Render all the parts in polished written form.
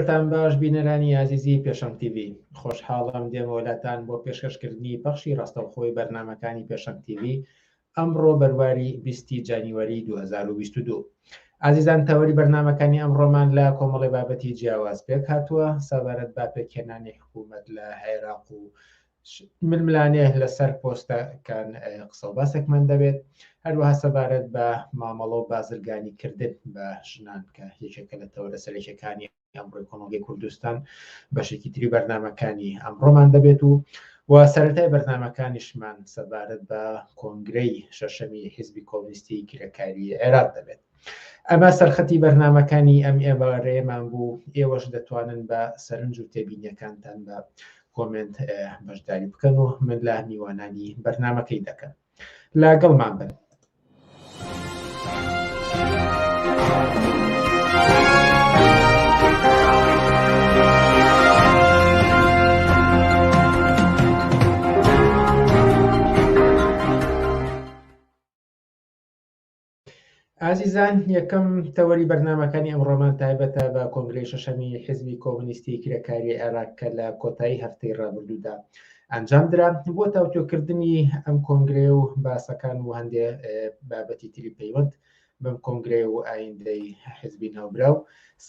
ئێوارەتان باش بینەرانی ئازیزی پێشەنگ تیڤی، خۆشحاڵم دێمەوە لاتان بۆ پێشکەشکردنی پەخشی ڕاستەوخۆی بەرنامەکانی پێشەنگ تیڤی ئەمڕۆ بەرواری 20 جانیوەری 2022. ئازیزان تەوەری بەرنامەکانی ئەمڕۆمان لە کۆمەڵی بابەتی جیاواز پێک هاتووە سەبارەت بە پێکهێنانی حکوومەت لە عێراق و ململانێ لەسەر پۆستەکان قسە و باسێکمان دەبێت، هەروەها سەبارەت بە مامەڵە و بازرگانی کردن بە ژنان کە یەکێکە لە تەوەرە سەرەکیەکانی ئەمڕۆی کۆمەڵگەی کوردستان، بەشێکی تری بەرنامەکانی ئەمڕۆمان دەبێت و و سەرەتای بەرنامەکانیشمان سەبارەت بە کۆنگرەی شەشەمی حیزبی کۆمۆنیستی کرێکاری عێراق دەبێت. ئەمە سەرخەتی بەرنامەکانی ئەم ئێوارەیەمان بوو، ئێوەش دەتوانن بە سەرنج و تێبینیەکانتان بە کۆمێنت بەشداری بکەن و من لە میوانانی بەرنامەکەی دەکەم لەگەڵمان بن. ئازیزان یەکەم تەوەری بەرنامەکانی ئەمڕۆمان تایبەتە بە کۆنگرەی شەشەمی حزبی کۆمۆنیستی کرێکاری عێراق کە لە کۆتایی هەفتەی ڕابردوودا ئەنجام درا بۆ تاوتوێکردنی ئەم کۆنگرەیە و باسەکان و هەندێ بابەتی تری پەیوەند بەم کۆنگرەیە و ئایندەی حزبی ناوبراو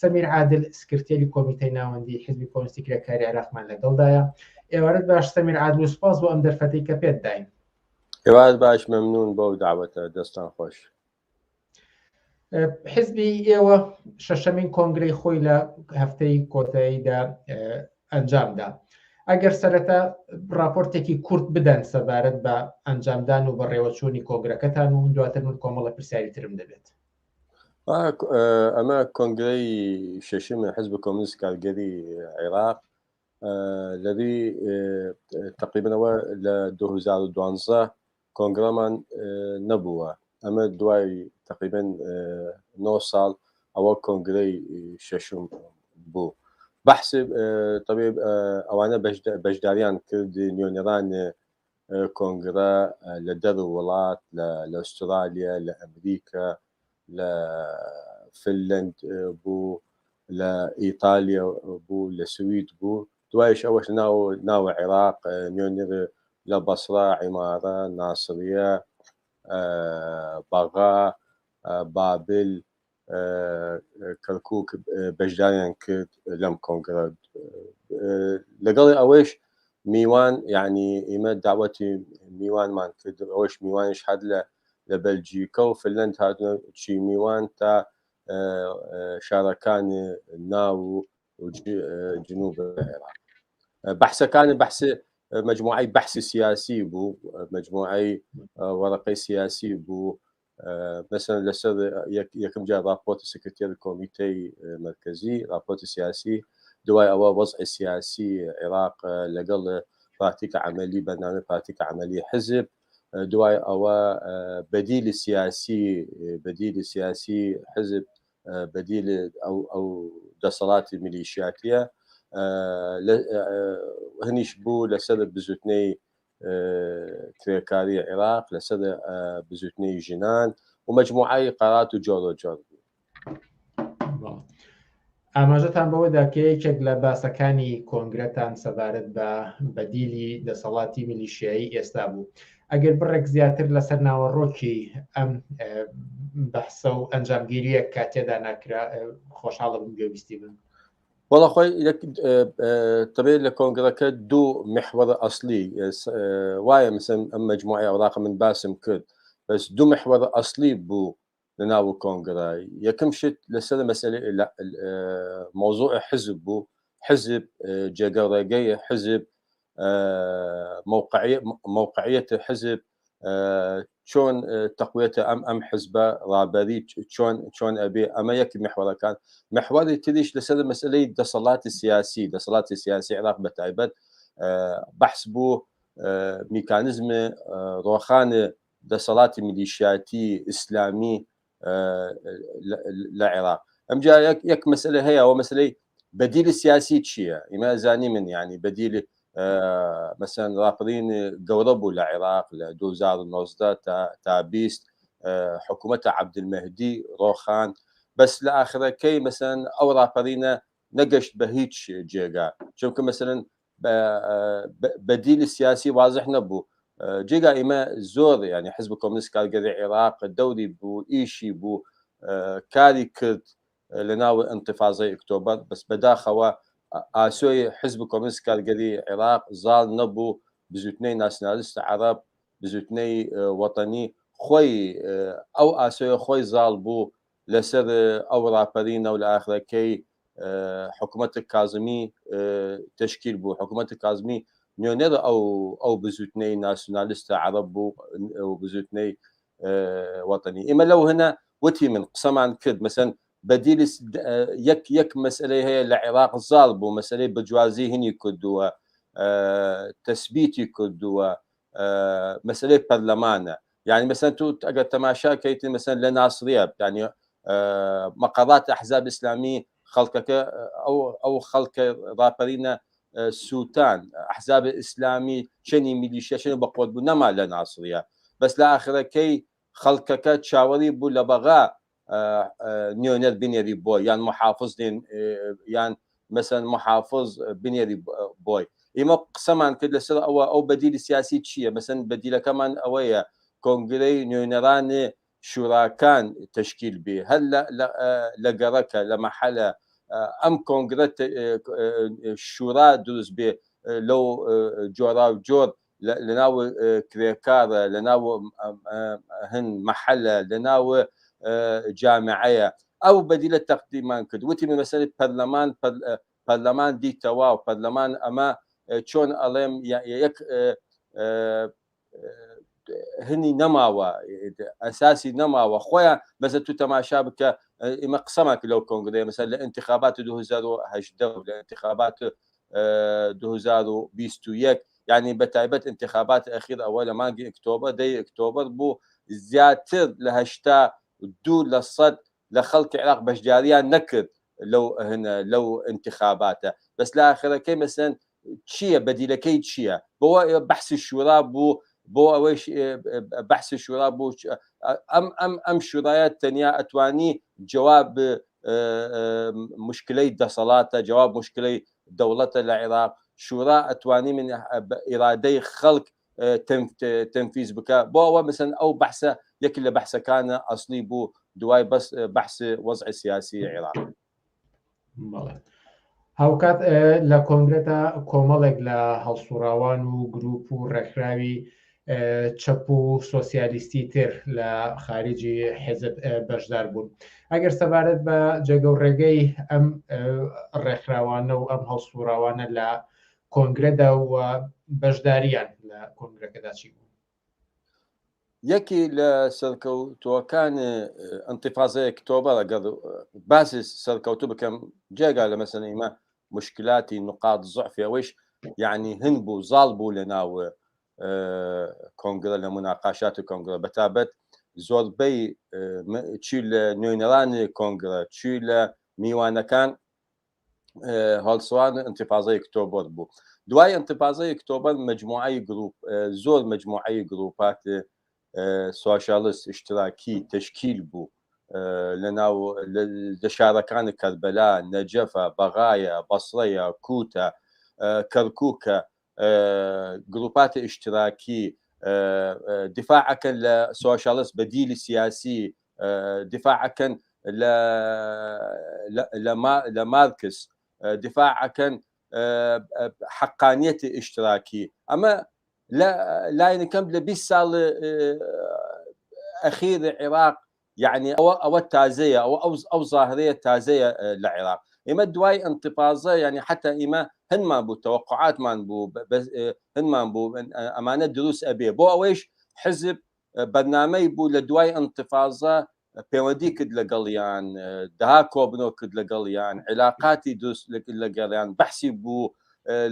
سەمیر عادل سکرتێری کۆمیتەی ناوەندی حزبی کۆمۆنیستی کرێکاری عێراقمان لەگەڵدایە ئێوارەت باش سەمیر عادل و سوپاس بۆ ئەم دەرفەتەی کە پێت داین. هیوات باش مەمنون بەو داوەتە دەستان خۆش. حزبی ئێوە شەشەمین کۆنگرەی خۆی لە هەفتەی کۆتاییدا ئەنجامدا. ئەگەر سەرەتا راپۆرتێکی کورت بدەن سەبارەت بە ئەنجامدان و بەڕێوەچوونی کۆنگرەکەتان و دواتر من کۆمەڵە پرسیاری ترم دەبێت. ئەمە کۆنگرەی شەشەمی حزب کۆمۆنیست کارگەری عێراق لەوی تقریبنەوە لە 2012 کۆنگرەمان نەبووە ئەمە دوای تقریبن 9 ساڵ ئەوە کۆنگرەی شەشم بوو بەحس طبیب ئەوانە بەشداریان کرد نوێنەران کۆنگرە لە دەر وڵات لە ئوسترالیا لە ئەمریکا لە فنلند بوو لە ئیتالیا بوو لە سوید بوو دوایش ئەوەش ناو ناو عێراق نوێنەر لە بەسرا عیمارە ناسریە بەغا بابل کەرکوک بەشداریان کرد لەم کۆنگرە لەگەڵ ئەوەیش میوان یعنی ئیمە داوەتی میوانمان کرد ئەوەش میوانیش هەر لە لە بەلجیکا و فنلند هاتنە چی میوان تا شارەکانی ناو و جنوب عێراق بەحسەکانی بەحس مجموعەی بەحسی سیاسی بوو مجموعەی وەرەقەی سیاسی بوو مثلا لەسەر یەکەم جار راپۆرتی سکرتێر کۆمیتەی مرکزی راپۆرتی سیاسی دوای ئەوە وەزعی سیاسی عێراق لەگەڵ پارتیکە عملی بەرنامەی پارتیکە عملی حزب دوای ئەوە بەدیلی سیاسی بەدیلی سیاسی حزب بەدیل ئەو ئەو دەسەڵاتی میلیشیاتیە هەنیش بوو لەسەر بزوتنەی کرێکاری عێراق لەسەر بزوتنەی ژنان و مجموعی قەرات و جۆرە جۆر بوو. ئاماژەتان بەوەدا کە یەکێک لە باسەکانی کۆنگرەتان سەبارەت بە بەدیلی دەسەڵاتی میلیشیایی ئێستا بوو. ئەگەر بڕێک زیاتر لەسەر ناوەڕۆکی ئەم بەحسە و ئەنجامگیرییە کە تێدا ناکرا خۆشحاڵ بم گوێبیستی بم. وەڵا خۆی تەبێت لە کۆنگرەکە دوو محوەر ئەسلی وایە مثلەن ئەم مجموعەی ئەوراقە من باسم کرد بەس دوو محوەر ئەسلی بوو لە ناو کۆنگرە یەکەم شت لەسەر مەسەلەی مەوزوع حزب بوو حزب جێگە ڕێگەی حزب موقعیەت حزب چۆن تەقوێتە ئەم ئەم حزبە ڕابەری چۆن چۆن ئەبێ ئەمە یەک محوەرەکان محوەری تریش لەسەر مەسلەی دەسەڵاتی سیاسی دەسەڵاتی سیاسی عێراق بە تایبەت بەحس بوو میکانزم ڕۆخان دەسەڵاتی میلیشیاتی ئیسلامی لە عێراق ئەمجا یەک مەسئلە هەیە ئەوە مەسلەی بەدیلی سیاسی چییە ئیمە زانی من ینی بەدیلی مەسەن راپەرین گەورە بوو لە عێراق لە 2019 تا تا 20 حکوومەتە عەبدولمەهدی ڕۆخان بەس لە ئاخرەکەی مەسەن ئەو راپەرینە نەگەشت بە هیچ جێگا چونکە مەسەلەن بەدیلی سیاسی وازح نەبوو جێگا ئیمە زۆر ینی حزب کۆمنیست کارگەری عێراق دەوری بوو ئیشی بوو کاری کرد لە ناو ئینتفازەی ئۆکتۆبەر بەس بەداخەوە ئاسۆی حزب کۆمنیست کارگەری عێراق زاڵ نەبوو بزوتنەی ناسیونالیست عەرەب بزوتنەی وەتەنی خۆی ئەو ئاسۆیە خۆی زاڵ بوو لەسەر ئەو ڕاپەرینە و لە ئاخرەکەی حکوومەت کازمی تشکیل بوو حکوومەت کازمی نوێنەر ئەو ئەو بزوتنەی ناسیونالیستە عەرەب بوو و بزوتنەی وەتەنی ئێمە لەو هەنە وتی من قسەمان کرد مەسەن بەدیل یەک یەک مەسئلەی هەیە لە عێراق زاڵ بوو مەسئلەی بجوازی هینی کردووە تەسبیتی کردووە مەسلەی پەرلەمانە یعنی مەسەن تو ئەگەر تەماشا کەیت مەسەن لە ناسریە یعنی مقرات ئەحزاب ئیسلامی خەڵکەکە ئەو ئەو خەڵکە ڕاپەرینە سووتان ئەحزاب ئیسلامی چەنی میلیشیا چەنی بەقوت بوو نەما لە ناسریە بەس لە ئاخرەکەی خەڵکەکە چاوەری بوو لە بەغا نوێنەر بنێری بۆ یان محافظ یان مەسەن محافظ بنێری بۆی ئێمە قسەمان کرد لەسەر ئەوە ئەو بەدیلی سیاسی چییە مەسەن بەدیلەکەمان ئەوەیە کۆنگرەی نوێنەران شوراکان تەشکیل بێ هەر لە گەڕەکە لە مەحەلە ئەم کۆنگرە شورا دروست بێ لەو جۆرا و جۆر لەناو کرێکارە لەناو هەن مەحەلە لەناو جامعەیە ئەو بەدیلە تەقدیمان کرد وتی من مەسەلەی پەرلەمان پەرلەمان دی تەواو پەرلەمان ئەمە چۆن ئەڵێم یەک هنی نەماوە ئەساسی نەماوە خۆیان بەسە تو تەماشا بکە ئێمە قسەمان کرد لەو کۆنگرەیە مەسەر لە انتخابات 2018 لە انتخابات 2021 یعنی بە تایبەت انتخابات ئەخیر ئەوە لە مانگی ئۆکتۆبەر دەی ئۆکتۆبەر بوو زیاتر لە 82% لە خەڵکی عێراق بەشداریان نەکرد لەو هەنە لەو انتخاباتە بەس لە ئاخرەکەی مەسەن چییە بەدیلەکەی چییە بۆ بەحسی شورا بوو بۆ ئەوەیش بەحسی شورا بوو ئەم ئەم ئەم شورایە تەنیا ئەتوانی جواب مشکلەی دەسەڵاتە جواب مشکلەی دەوڵەتە لە عێراق شورا ئەتوانی من ئیرادەی خەڵک تەنفیز بکە بۆ ئەوە مثلەن ئەو بەحسە یەک لە بەحسەکانە ئەسلی بوو دوای بەس بەحس وەزع سیاسی عێراق. هاوکات لە کۆنگرەدا کۆمەڵێک لە هەڵسوڕاوان و گروپ و ڕێکخراوی چەپ و سۆسیالیستی تر لە خارجی حزب بەشدار بوون ئەگەر سەبارەت بە جێگە و ڕێگەی ئەم ڕێکخراوانە و ئەم هەڵسوڕاوانە لە کۆنگرەدا و بەشداریان لە کۆنگرەکەدا چی بوو؟ یەکی لە سەرکەوتووەکان ئەنتیفازەی ئۆکتۆبەر ئەگەر باسی سەرکەوتوو بکەم جێگا لە مەسەن ئیمە مشکلاتی نقاط زعفی ئەوەیش یعنی هەن بوو زاڵ بوو لە ناو کۆنگرە لە مناقاشات و کۆنگرە بەتابەت زۆربەی چی لە نوێنەرانی کۆنگرە چی لە میوانەکان هەڵسوان ئینتیفازەی ئۆکتۆبەر بوو دوای ئینتیفازەی ئۆکتۆبەر مجموعەی گروپ زۆر مجموعەی گروپات سۆشیالست اشتراکی تشکیل بوو لە ناو لە شارەکانی کەربەلا نەجەفە بەغایە بەسرەیە کوتە کەرکوکە گروپات اشتراکی دفاعەکەن لە سۆشیالست بەدیلی سیاسی دفاعەکەن لە لە مارکس دفاعەکەن حەقانیەتی ئیشتراکی ئەمە لە لاینکەم لە 20 ساڵ ئەخیر عێراق یعنی ئەوە ئەوە تازەیە ئەوە ئەو ئەو ظاهرەیە تازەیە لە عێراق ئێمە دوای ئەنتفازە یعنی حتا ئیمە هەنمان بوو تەوەقعاتمان بوو هەنمان بوو ئەمانە دروست ئەبێ بۆ ئەوەیش حزب بەرنامەی بوو لە دوای ئەنتفازە پەیوەندی کرد لەگەڵیان دەها کۆبنەوە کرد لەگەڵیان عیلاقاتی دروست لەگەڵیان بەحسی بوو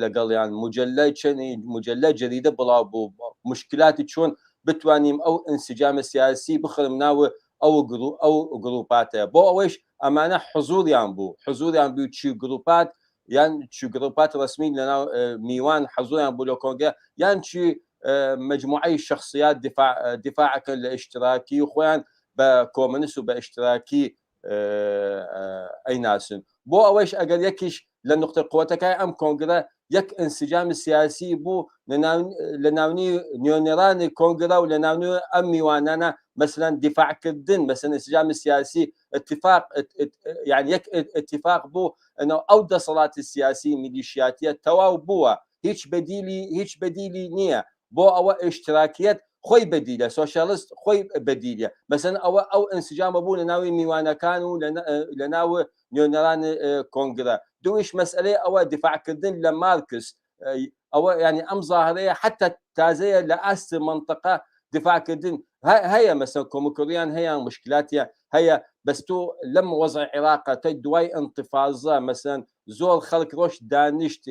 لەگەڵیان مجلە چەنی مجلە جەریدە بڵاو بوو مشکلاتی چۆن بتوانیم ئەو ئینسجامە سیاسی بخرم ناو ئەو گرو ئەو گروپاتە بۆ ئەوەیش ئەمانە حزوریان بوو حزوریان بوو چی گروپات یان چی گروپات ڕسمی لەناو میوان حەزوریان بوو لە کۆنگە یان چی مجموعەی شخصیات دفاع دفاعەکەن لە ئیشتراکی و خۆیان بە کۆمەنیست و بە ئیشتراکی ئەیناسن. بۆ ئەوەیش ئەگەر یەکیش لە نقطە قوتەکای ئەم کۆنگرە یەک ئینسجامی سیاسی بوو لە ناونی نوێنەرانی کۆنگرە و لە ناونی ئەم میوانانە مەسەلەن دیفاعکردن مەسەلەن ئینسجامی سیاسی اتفاق یعنی یەک اتفاق بوو ئەنە ئەو دەسەڵاتی سیاسی میلیشیاتیە تەواو بووە هیچ بەدیلی هیچ بەدیلی نییە بۆ ئەوە ئیشتراکیەت خۆی بەدیلە سۆشیالست خۆی بەدیلە مەسەن ئەوە ئەو ئینسجامە بوو لە ناوی میوانەکان و لە ناو نوێنەران کۆنگرە دوویش مەسئلەی ئەوە دیفاعکردن لە مارکس ئەوە ینی ئەم ظاهرەیە حتا تازەیە لە ئاست منطقە دیفاعکردن هەیە مەسەن کۆمکڕیان هەیە مشکلاتیە هەیە بەس تۆ لەم وەزع عێراقە تە دوای ئەنتفازە مەسەن زۆر خەڵک ڕۆشت دانیشت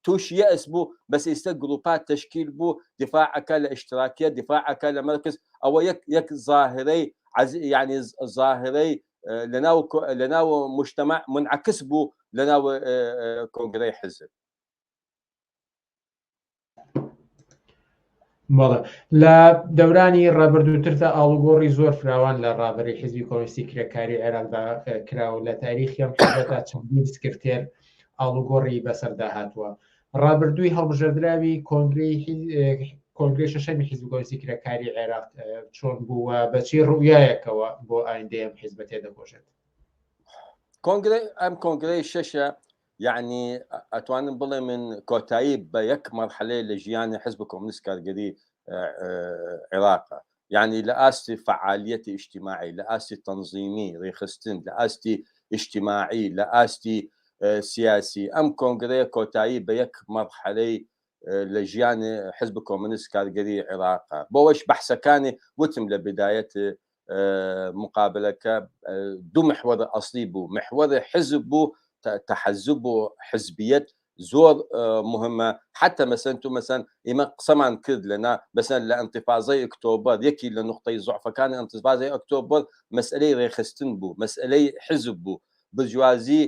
تووشی یەئس بوو بەس ئیستا گروپات تەشکیل بوو دیفاع ئەکا لە ئیشتراکیە دیفاع ئەکا لە مەرکز ئەوە یەک یەک زاهرەی یعنی زاهرەی لەناو لەناو مجتمع منعکس بوو لەناو کۆنگرەی حزب. بەڵێ لە دەورانی ڕابردووتردا ئاڵوگۆڕی زۆر فراوان لە ڕابەری حیزبی کۆمۆنیستی کرێکاری عێراقدا کرا و لە تاریخی ئەم حیزبەدا چەندین سکرتێر ئاڵوگۆڕی بەسەردا هاتووە. ڕابردووی هەڵبژێردراوی کۆنگرەی کۆنگرەی شەشەمی حیزبی کۆمۆنیستی کرێکاری عێراق چۆن بوو و بە چی ڕوئیایەکەوە بۆ ئایندەی ئەم حیزبە تێدەکۆشێت؟ کۆنگرەی ئەم کۆنگرەی شەشە یەعنی ئەتوانم بڵێ من کۆتایی بە یەک مەرحەلەیە لە ژیانی حزب کۆمۆنیست کارگەری عێراقە یعنی لە ئاستی فعالیەتی ئیجتیماعی لە ئاستی تەنزیمی ڕێخستن لە ئاستی ئیجتیماعی لە ئاستی سیاسی ئەم کۆنگرەیە کۆتایی بە یەک مەرحەلەی لە ژیانی حزب کۆمۆنیست کارگەری عێراقە بۆەوەش بەحسەکانی وتم لە بدایەت مقابلەکە دوو محوەر ئەسلی بوو محوەر حزب بوو تەحەزب و حزبیەت زۆر مهمە حتى مەسەن تو مەسەن ئێمە قسەمان کرد لەنا مەسەن لە ئەنتفازەی ئۆکتۆبەر یەکی لە نقطەی زعفەکانی ئەنتفازەی ئۆکتۆبەر مەسئلەی ڕێخستن بوو مەسئلەی حزب بوو برجوازی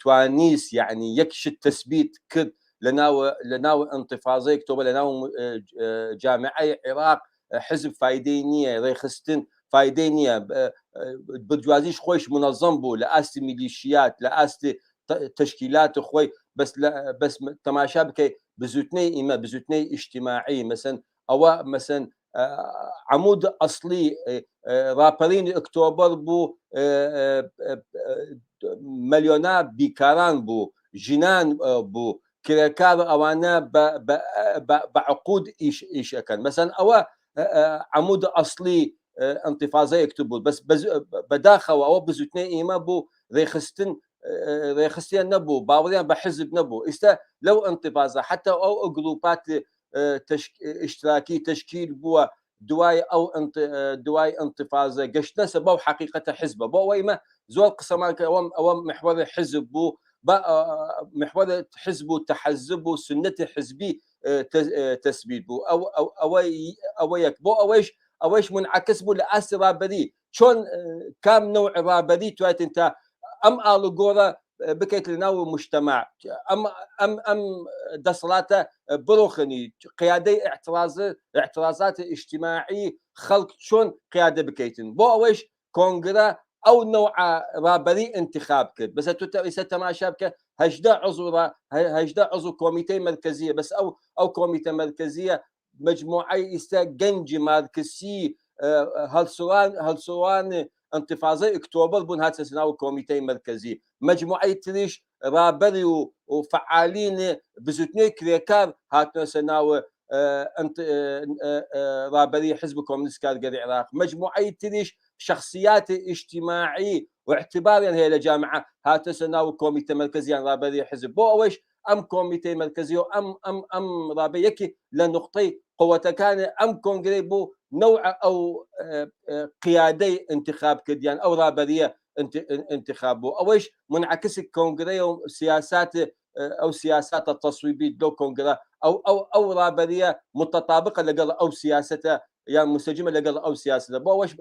توانیس یعنی یەک شت تەسبیت کرد لەناو لەناو ئەنتفازەی ئۆکتۆبەر لەناو جامعەی عێراق حزب فایدەی نییە ڕێخستن فایدەی نییە برجوازیش خۆیش منەظەم بوو لە ئاستی میلیشیات لە ئاستی تەشکیلات خۆی بەس بەس تەماشا بکەی بزوتنەی ئیمە بزوتنەی ئیجتیماعی مەسەن ئەوە مەسەن عمود ئەسلی ڕاپەرینی ئۆکتۆبەر بوو ملیۆنا بیکاران بوو ژنان بوو کرێکار ئەوانە بە عقود ئیش ئیش ئەکەن مەسەن ئەوە عمود ئەسلی ئەنتیفازە یەکتر بوو بەس بەداخەوە ئەوە بزوتنەی ئێمە بوو ڕێخستن ڕێخستیان نەبوو باوەڕیان بە حزب نەبوو ئیستا لەو ئەنتیفازە حتا ئەو ئەو گروپات ئیشتراکی تەشکیل بووە دوای ئەو دوای ئەنتفازە گەشتنەسە بەو حەقیقەتە حزبە بۆ ئەوەی مە زۆر قسەمان کە ئەوەم ئەوە محوەر حزب بوو بە محوەر حزب و تەحەزب و سنەتی حزبی تەسبیت بوو ئەو ئەوە ئەوە یەک بۆ ئەوەیش ئەوەیش منعکس بوو لە ئاستی ڕابەری چۆن کام نەوع ڕابەری تواتن تا ئەم ئاڵوگۆڕە بکەیت لە ناو مجتمع ئەم ئەم ئەم دەسەڵاتە بڕۆخنی قیادەی اعتراض اعتراضات اجتماعی خەڵک چۆن قیادە بکەیتن بۆ ئەوەیش کۆنگرە ئەو نەوع ڕابەری انتخاب کرد بەسە تو ئیسە تەماشا بکە هەژدە عضو هەژدە عضو کۆمیتەی مەرکەزیە بەس ئەو ئەو کۆمیتە مەرکەزیە مەجموعەی ئیستا گەنجی مارکسی هەڵسوڕان هەڵسوڕان ئەنتفازەی ئۆکتۆبەر بوون هاتنە ناو کۆمیتەی مەرکەزی مەجموعەی تریش ڕابەری و و فەعالین بزوتنەوەی کرێکار هاتنەسە ناو ڕابەری حزب کۆمۆنیست کارگەری عێراق مەجموعەی تریش شخصیات ئیجتیماعی و اعتباریان هەیە لە جامعە هاتنەسە ناو کۆمیتە مەرکەزیان ڕابەری حزب بۆ ئەوەیش ئەم کۆمیتەی مەرکەزی و ئەم ئەم ئەم ڕابە یەکی لە نوقتەی قوتەکانی ئەم کۆنگرەی بوو نەوع ئەو قیادەی انتخاب کردیان ئەو ڕابەریە انتخاب بوو ئەوەیش منعکس کۆنگرەی و سیاسات ئەو سیاساتە تەسویبی لەو کۆنگرە ئەو ئەو ئەو ڕابەریە متطابقە لەگەڵ ئەو سیاسەتە یان مسجمە لەگەڵ ئەو سیاسەتە بۆ ئەوەش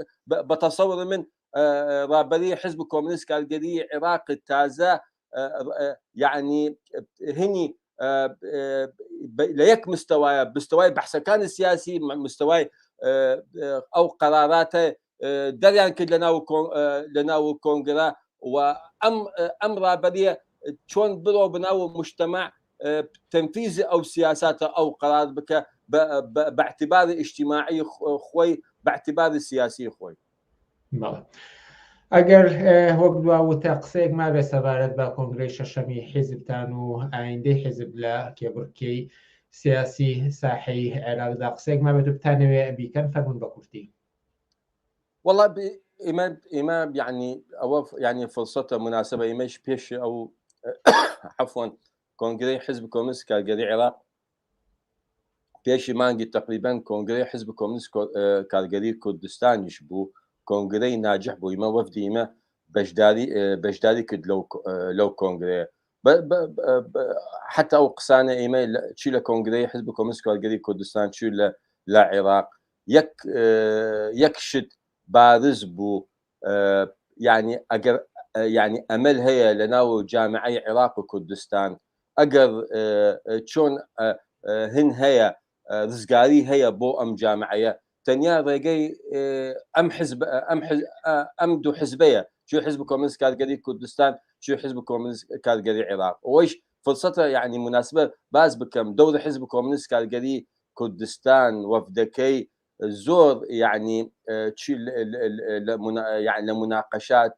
بە تەسەور من ڕابەری حزب کۆمۆنیست کارگەری عێراق تازە یعنی هنی لە یەک مستەوایە مستەوای بەحسەکانی سیاسی مستەوای ئەو قەراراتە دەریان کرد لە ناو لە ناو کۆنگرە و ئەم ئەم ڕابەریە چۆن بڕۆ بناو مجتمع تەنفیزی ئەو سیاساتە ئەو قەرار بکە بە اعتبار اجتماعی خۆی بە اعتبار سیاسی خۆی. بەڵێ ئەگەر وەک دوا وتە قسەیەک مابێ سەبارەت بە کۆنگرەی شەشەمی حیزبتان و ئایندەی حیزب لە کێبڕکێی سیاسی ساحەی عێراقدا قسەیەک مابێت و بتانەوێ بیکەن فەرمونون بە کورتی. والله ئێمە ئێمە یعنی ئەوە یعنی فرسەتە مناسبە ئێمەش پێش ئەو عفوا کۆنگرەی حزب کۆمنیست کارگەری عێراق پێشی مانگی تقریبا کۆنگرەی حزب کۆمنیست کارگەری کوردستانیش بوو کۆنگرەی ناجح بوو ئیمە وەفدی ئیمە بەشداری بەشداری کرد لەو لەو کۆنگرەیە حتا ئەو قسانە ئێمە چی لە کۆنگرەی حزب کۆمنیست کارگەری کوردستان چی لە لە عێراق یەک یەک شت بارز بوو یعنی ئەگەر یعنی ئەمل هەیە لە ناو جامعەی عێراق و کوردستان ئەگەر چۆن هن هەیە ڕزگاری هەیە بۆ ئەم جامعەیە تەنیا ڕێگەی ئەم حزب ئەم ئەم دوو حزبەیە چی حزب کۆمنیست کارگەری کوردستان چی حزب کۆمنیست کارگەری عێراق ئەوەیش فرسەتە یعنی مناسبە باز بکەم دەور حزب کۆمنیست کارگەری کوردستان وەفدەکەی زۆر یعنی چی یعنی لە مناقەشات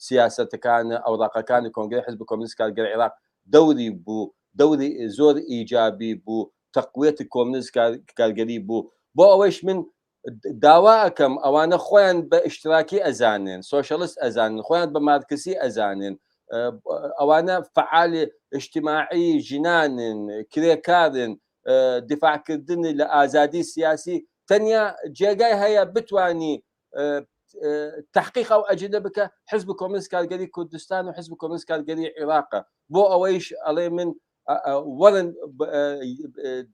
سیاسەتەکان ئەوراقەکانی کۆنگرەی حزب کۆمنیست کارگەر عێراق دەوری بوو دەوری زۆر ئیجابی بوو تەقویەتی کۆمنیست کارگەری بوو بۆ ئەوەیش من داوا ئەکەم ئەوانە خۆیان بە ئیشتراکی ئەزانن سۆشەڵست ئەزانن خۆیان بە مارکسی ئەزانن ئەوانە فعال اجتماعی ژنانن کرێکارن دیفاعکردن لە ئازادی سیاسی تەنیا جێگای هەیە بتانی تحقیق ئەو ئەجندە بکە حزب کۆمنیست کارگەری کوردستان و حزب کۆمنیست کارگەری عێراقە بۆ ئەوەیش ئەڵێ من وەرن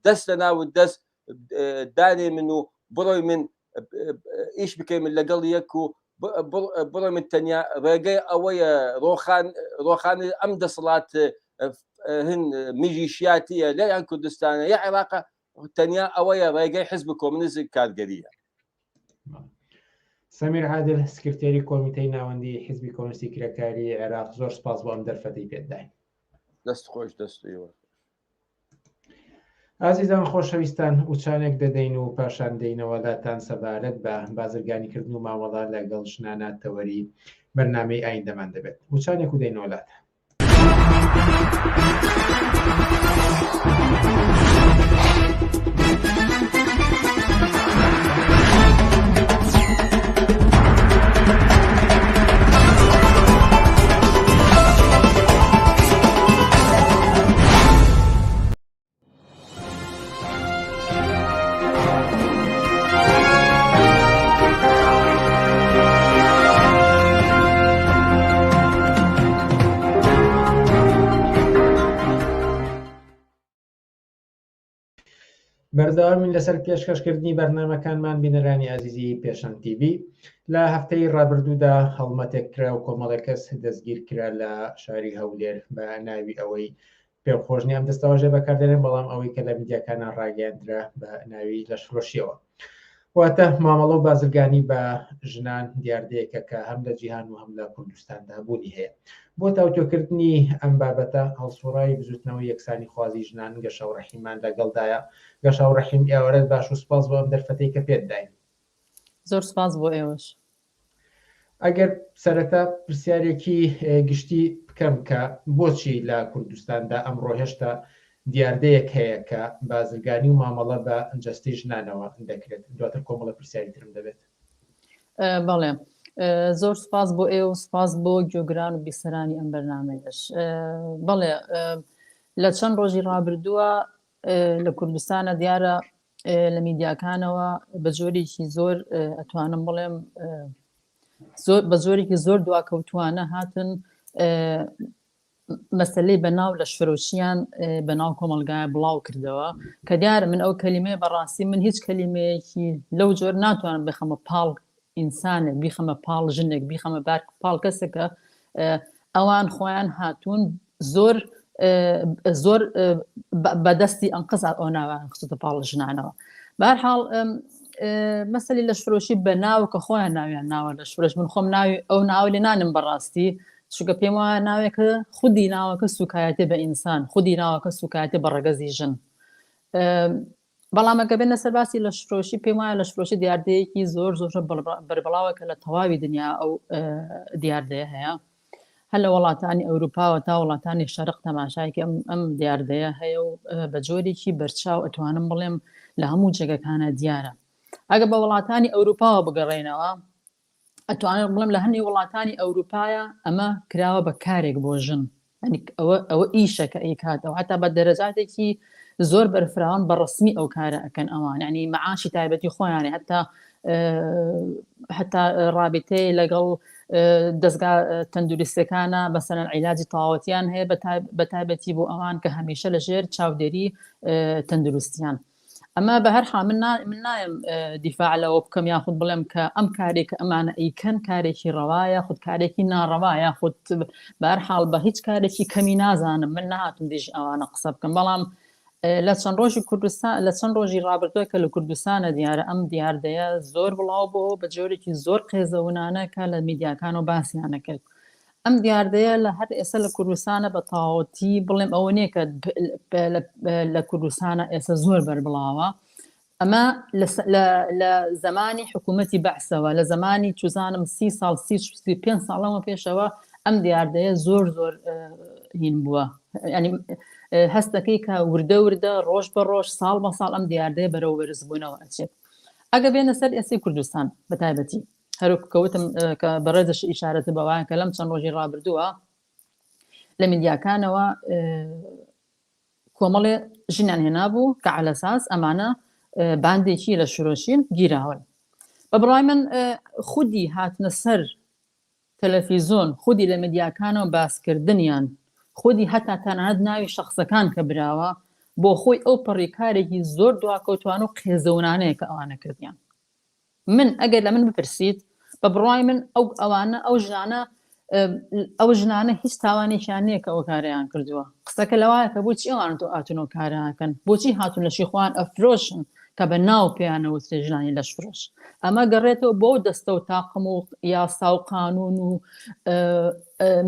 دەست لە ناو دەست دانێ من و بڕۆی من ئیش بکەی من لەگەڵ یەک و بڕۆ من تەنیا ڕێگەی ئەوەیە ڕۆخان ڕۆخان ئەم دەسەڵات هن میلیشیاتیە لە یان کوردستانە یا عێراقە تەنیا ئەوەیە ڕێگەی حزب کۆمنیزم کارگەریە. سەمیر عادل سکرتێری کۆمیتەی ناوەندی حزبی کۆمۆنیستی کرێکاری عێراق زۆر سپاس بۆ ئەم دەرفەتەی پێت داین. دەست خۆش دەست ئێوە. ئازیزان خۆشەویستان وچانێک دەدەین و پاشان دێینەوە لاتان سەبارەت بە بازرگانیکردن و مامەڵە لەگەڵ ژنانە تەوەری بەرنامەی ئایندەمان دەبێت وچانێک و دێینەوە لاتان. بەردەوامین لەسەر پێشکەشکردنی بەرنامەکانمان بینەرانی ئازیزی پێشەنگ تیڤی لە هەفتەی ڕابردوودا هەڵمەتێک کرا و کۆمەڵێک کەس دەستگیر کرا لە شاری هەولێر بە ناوی ئەوەی پێم خۆش نیە ئەم دەستەواژە بەکاردێنم بەڵام ئەوەی کە لە میدیاکانە ڕاگەیاندرا بە ناوی لەشفرۆشیەوە واتە مامەڵە و بازرگانی بە ژنان دیاردەیەکە کە هەم لە جیهان و هەم لە کوردستاندا بوونی هەیە بۆ تاوتۆکردنی ئەم بابەتە هەڵسوڕاوی بزوتنەوەی یەکسانی خوازی ژنان گەشاو ڕەحیمان لەگەڵدایە گەشاو ڕەحیم ئێوارەت باش و سپاس بۆ ئەم دەرفەتەی کە پێت داین. زۆر سپاس بۆ ئێوەش. ئەگەر سەرەتا پرسیارێکی گشتی بکەم کە بۆچی لە کوردستاندا ئەمڕۆ هێشتا دیاردەیەک هەیە کە بازرگانی و مامەڵە بە جەستەی ژنانەوە دەکرێت؟ دواتر کۆمەڵە پرسیاری ترم دەبێت. بەڵێ زۆر سپاس بۆ ئێوە سپاس بۆ گوێگران و بیسەرانی ئەم بەرنامەیەش. بەڵێ لە چەند ڕۆژی ڕابردووە لە کوردستانە دیارە لە میدیاکانەوە بە جۆرێکی زۆر ئەتوانم بڵێم زۆر بە جۆرێکی زۆر دواکەوتوانە هاتن مەسلەی بەناو لە شفرۆشیان بەناو کۆمەلگای بڵاو کردەوە کە دیارە من ئەو کەلیمەیە بەڕاستی من هیچ کەلیمەیەکی لەو جۆر ناتوانم بخەمە پاڵ ئینسانێک بیخەمە پاڵ ژنێک بیخەمە بار پاڵ کەسێکە ئەوان خۆیان هاتوون زۆر زۆر بەدەستی ئەنقەز ئەو ناویان خستە پاڵ ژنانەوە بارحاڵ مەسەلی لەشفرۆشی بە ناو کە خۆیان ناویان ناوە لەشفرۆش من خۆم ناوی ئەو ناوە لێ نانم بەڕاستی. چونکە پێم وایە ناوێکە خودی ناوەکە سوکایەتی بە ئینسان خودی ناوەکە سوکایەتی بە ڕەگەزی ژن بەڵام ئەگە بێنە سەر باسی لەشفرۆشی پێم وایە لەشفرۆشی دیاردەیەکی زۆر زۆر بەربڵاوە کە لە تەواوی دنیا ئەو دیاردەیە هەیە هەر لە وڵاتانی ئەوروپاوە تا وڵاتانی شەرق تەماشایکی ئەم ئەم دیاردەیە هەیە و بە جۆرێکی بەرچاو ئەتوانم بڵێم لە هەموو جێگەکانە دیارە ئەگە بە وڵاتانی ئەوروپاوە بگەڕێنەوە ئەتوانم بڵێم لە هەنی وڵاتانی ئەوروپایە ئەمە کراوە بە کارێک بۆ ژن ئەوە ئەوە ئیشە کە ئەیکاتەوە هەتا بە دەرەجاتێکی زۆر بەرفراوان بە ڕسمی ئەو کارە ئەکەن ئەوان ینی معاشی تایبەتی خۆیانە هەتا هەتا ڕابتەی لەگەڵ دەستگا تەندروستەکانە بەسەرەن عیلاجی تەواوەتیان هەیە بە تایبەتی بۆ ئەوان کە هەمیشە لەژێر چاودێری تەندروستیان. ئەمە بە هەر حاڵ من من نایم دیفاع لەوە بکەم یاخود بڵێم کە ئەم کارێک کە ئەمانە ئەیکەن کارێکی ڕەوایە خود کارێکی ناڕەوا یاخود بە هەر حاڵ بە هیچ کارێکی کەمی نازانم من نهاتم دژ ئەوانە قسە بکەم بەڵام لە چەند ڕۆژی کوردستان لە چەند ڕۆژی ڕابردووە کە لە کوردستانە دیارە ئەم دیاردەیە زۆر بڵاو بۆ بە جۆرێکی زۆر قێزەونانە کە لە میدیاکان و باسییانە کرد ئەم دیاردەیە لە هەر ئێستا لە کوردستانە بە تەواوەتی بڵێم ئەوە نییە کە لە کوردستانە ئێستا زۆر بەربڵاوە ئەمە لە زمانی حکوومەتی بەعسەوە لە زمانی چزانم سی ساڵ سی پێ ساڵەوە پێشەوە ئەم دیاردەیە زۆر زۆر هین بووە ینی هەستەکەی کە وردە وردە ڕۆژ بە ڕۆژ ساڵ بە ساڵ ئەم دیاردەیە بەرەو بەرزبوونەوە ئەچێت ئەگە بێنە سەر ئێستی کوردستان بە تایبەتی هەروەک کە وتم کە بەڕێزش ئیشارەت بەوە کە لەم چەند ڕۆژی ڕابردووە لە میدیاکانەوە کۆمەڵێ ژنیان هێنابوو کە عەلەساس ئەمانە باندێکی لە شرۆشین گیراون بە بڕای من خودی هاتنە سەر تەلەفیزۆن خودی لە میدیاکانەوە باسکردنیان خودی هەتا تەنانەت ناوی شخصەکان کە براوە بۆ خۆی ئەو پەڕی کارێکی زۆر دواکەوتوان و قێزەونانەیە کە ئەوانە کردیان من ئەگەر لە من بپرسیت بە بڕوای من ئەو ئەوانە ئەو ژنانە ئەو ژنانە هیچ تاوانێکیان نییە کە ئەو کارەیان کردووە قسەکە لەوایە کە بۆچی ئەوان تۆ ئاتون و کارەکەن بۆچی هاتون لەشی خۆیان ئەفرۆشن کە بە ناو پێیانەوترێ ژنانی لەشفرۆش ئەمە گەڕێتەوە بۆ دەستە و تاقم و یاسا و قانون و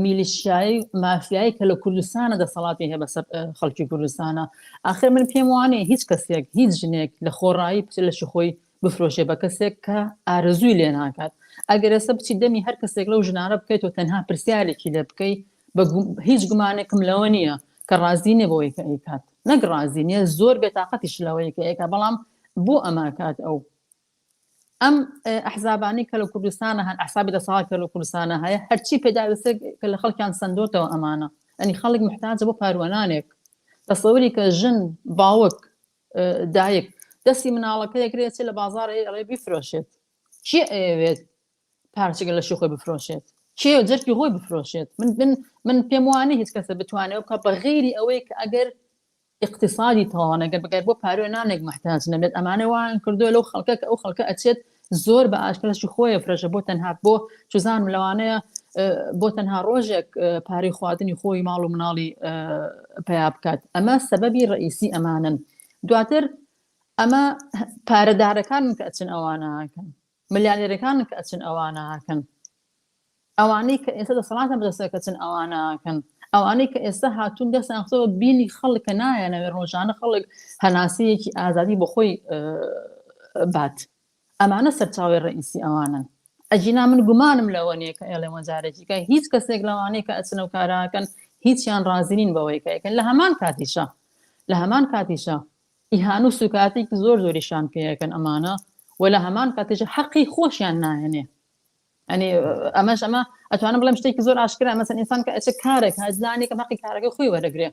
میلیشیایی مافیایی کە لە کوردستانە دەسەڵاتی هەیە بەسەر خەڵکی کوردستانە آخر من پێم وانەیە هیچ کەسێک هیچ ژنێک لە خۆڕایی بچێت لەشی خۆی بفرۆشێ بە کەسێک کە ئارەزووی لێ ناکات ئەگەر ئێستا بچی دەمی هەر کەسێک لەو ژنانە بکەیت و تەنها پرسیارێکی لێ بکەی بە هیچ گومانێکم لەوە نییە کە ڕازی نییە بەوەی کە ئەیکات نەک ڕازی نییە زۆر بێتاقەتیش لەوەی کە ئەیکات بەڵام بۆ ئەمە کات ئەو ئەم ئەحزابانی کە لە کوردستانە هەن ئەحسابی دەسەڵات کە لە کوردستانە هەیە هەرچی پێداویستێک کە لە خەڵکیان سندۆتەوە ئەمانە ئەنی خەڵک محتاجە بۆ پاروەنانێک تەسەوری کە ژن باوک دایک دەستی مناڵەکە یەکرێ چ لە بازار ئەڵێ بیفرۆشێت کێ ئەیەوێت پارچەکە لەشی خۆی بفرۆشێت کێ جەرکی خۆی بفرۆشێت من من من پێم وانە هیچ کەسە بتوانێت بکە بە غیری ئەوەی کە ئەگەر اقتصادی تەوانەگەر بگەر بۆ پارۆ نانێک محتاج نەبێت ئەمانە وان کردو لەو خەڵکە کە ئەو خەڵکە ئەچێت زۆر بە ئاشکراشی خۆیە فرەشە بۆ تەنها بۆ چزانم لەوانەیە بۆ تەنها ڕۆژێک پارەی خواردنی خۆی ماڵ و مناڵی پیا بکات ئەمە سەبەبی ڕئیسی ئەمانن دواتر ئەمە پارەدارەکان کە ئەچن ئەوانەکەن ملیانێرەکان کە ئەچن ئەوانەکەن ئەوانەی کە ئێستا دەسەڵاتیان بەدەستەوە کە چن ئەوانە ئەکەن ئەوانەی کە ئێستا هاتوون دەستیان خستەوە بینی خەڵک کە نایانەوێ ڕۆژانە خەڵک هەناسەیەکی ئازادی بۆ خۆی بات ئەمانە سەرچاوی ڕئیسی ئەوانن ئەگینا من گومانم لەوە نییە کە ئێڵێ وەجارێکیکە هیچ کەسێک لەوانەیە کە ئەچنە و کاراکەن هیچیان ڕازی نین بەوەی کە ئەیکەن لە هەمان کاتیشە لە هەمان کاتیشە ئیهانە و سوکاتێکی زۆر زۆریشان پێەکەن ئەمانە و لە هەمان کاتیشە حەقی خۆشیان نایەنێ ئەنی ئەمەش ئەمە ئەتوانم بڵێم شتێکی زۆر ئاشکرا مەسەن ئینسان کە ئەچێ کارێک هەزلانێکم حەقی کارەکەی خۆی وەرەگرێ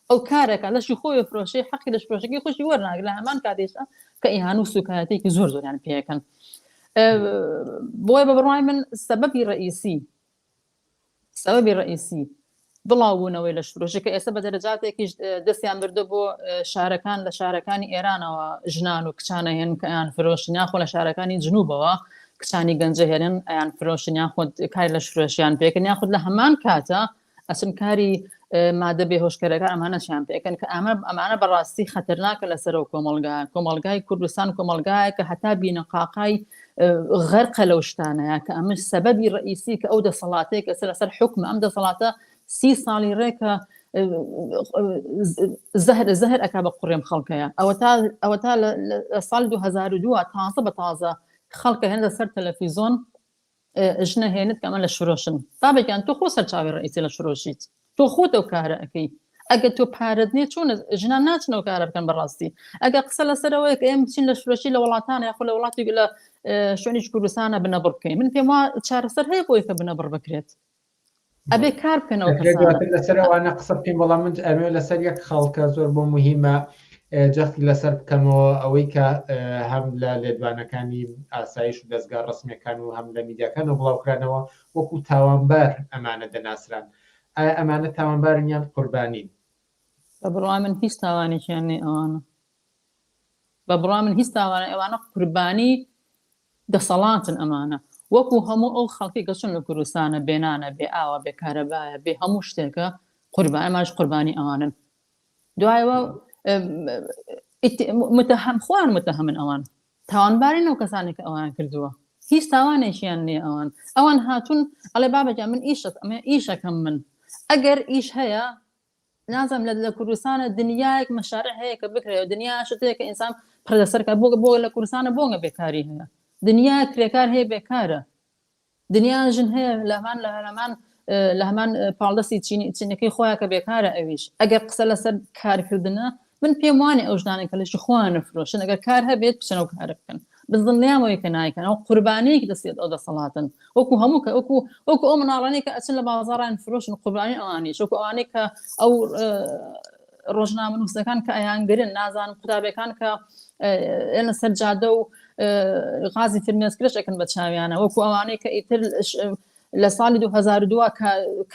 ئەو کارێکە لەشی خۆی فرۆشەی حەقی لەش فرۆشەکەی خۆشی وەرناگرێ لە هەمان کاتێشا کە ئیهان و سوکایەتێکی زۆر زۆریان پێەکەن بۆیە بە بڕوای من سەبەبی ڕئیسی سەبەبی ڕئیسی بڵاوبوونەوەی لەشفرۆشی کە ئێستا بە دەرەجاتێکیش دەستیان بردە بۆ شارەکان لە شارەکانی ئێرانەوە ژنان و کچانە هێن کە ئەیان فرۆشن یاخۆ لە شارەکانی جنوبەوە کچانی گەنجە هێنن ئەیان فرۆشن یاخود کاری لەشفرۆشیان پێکن یاخود لە هەمان کاتە ئەچن کاری مادە بێهۆشکەرەکان ئەمانەشیان پێکەن کە ئەمە ئەمانە بەڕاستی خەتەرناکە لەسەرەوە کۆمەڵگا کۆمەڵگای کوردستان کۆمەڵگایە کە هەتا بینەقاقای غەرقە لەو شتانەیە کە ئەمە سەبەبی ڕئیسی کە ئەو دەسەڵاتەیە کە لەسەر حکم ئەم دەسەڵاتە سی ساڵی ڕێکە زەهر زەهر ئەک بە قوڕێم خەڵکەیە ئەوە تا ئەوە تا لە ساڵ 2002 تازە بە تازە خەڵکە هێندە سەر تەلەفیزۆن ژنە هێنت کە ئەمە لە شرۆشن بابێکیان تۆ خۆ سەرچاوی ڕئیسی لە شرۆشیت تۆ خۆت ئەو کارە ئەەکەی ئەگەر تۆ پارەت نییە چۆن ژنان ناچن ئەو کارە بکەن بەڕاستی ئەگەر قسە لەسەرەوەیە کە ئێمە بچین لە شرۆشی لە وڵاتان یاخۆ لە وڵاتی لە شوێنیش کوردستانە بنەبڕ بکەین من پێم وا چارەسەر هەیە بۆی کە بنەبڕ بکرێت ئەبێ کار بکەنەوە دواتر لەسەر ئەوانە قسە بکەین بەڵام من ئەمێ لەسەر یەک خاڵکە زۆر بۆ مهمە جەختی لەسەر بکەمەوە ئەوەی کە هەم لە لێدوانەکانی ئاسایش و دەستگا ڕسمیەکان و هەم لە میدیاکان و بڵاوکرانەوە وەکو تاوانبار ئەمانە دەناسران ئایا ئەمانە تاوانبارن یان قوربانین؟ بە بڕوای من هیچ تاوانێکیان نیە ئەوانە بە بڕوای من هیچ تاوانە ئەوانە قوربانی دەسەڵاتن ئەمانە وەکو هەموو ئەو خەڵکی کە چون لە کوردستانە بێنانە بێ ئاوە بێ کارەبایە بێ هەموو شتێکە قوربان ئەماش قوربانی ئەوانن دوایەوە متهم خۆیان متهمن ئەوان تاوانبارین ئەو کەسانێک کە ئەوان کردووە هیچ تاوانێکیان نییە ئەوان ئەوان هاتوون ئەڵێ بابەجان من ئیشت ئەمە ئیشەکەم من ئەگەر ئیش هەیە نازم لە لە کوردستانە دنیایەک مەشارع هەیە کە بکرێت دنیا شتێک کە ئینسان پڕ لەسەر کە بۆ بۆ لە کوردستانە بۆنگە بێکاری هەیە دنیا کرێکار هەیە بێکارە دنیا ژن هەیە لە هەمان لە هەمان لە هەمان پاڵدەستی چینی چینەکەی خۆیان کە بێکارە ئەویش ئەگەر قسە لەسەر کارکردنە من پێم وانێ ئەو ژنانە کە لەشی خۆیان فرۆشن ئەگەر کار هەبێت بچنەوە کارە بکەن بەس دڵنیامەوەی کە نایکەن ئەو قوربانیەکی دەستێت ئەو دەسەڵاتن وەکو هەموو کە وەکو وەکو ئەو مناڵانەی کە ئەچن لە بازاڕان فرۆشن قوربانی ئەوانیش وەکو ئەوانەی کە ئەو ڕۆژنامەنووسەکان کە ئەیانگرن نازانم قوتابیەکان کە ئێنە سەر جادە و غازی فرمێسکرش ئەکەن بە چاویانە وەکو ئەوانەی کە ئیتر لە ساڵی 2002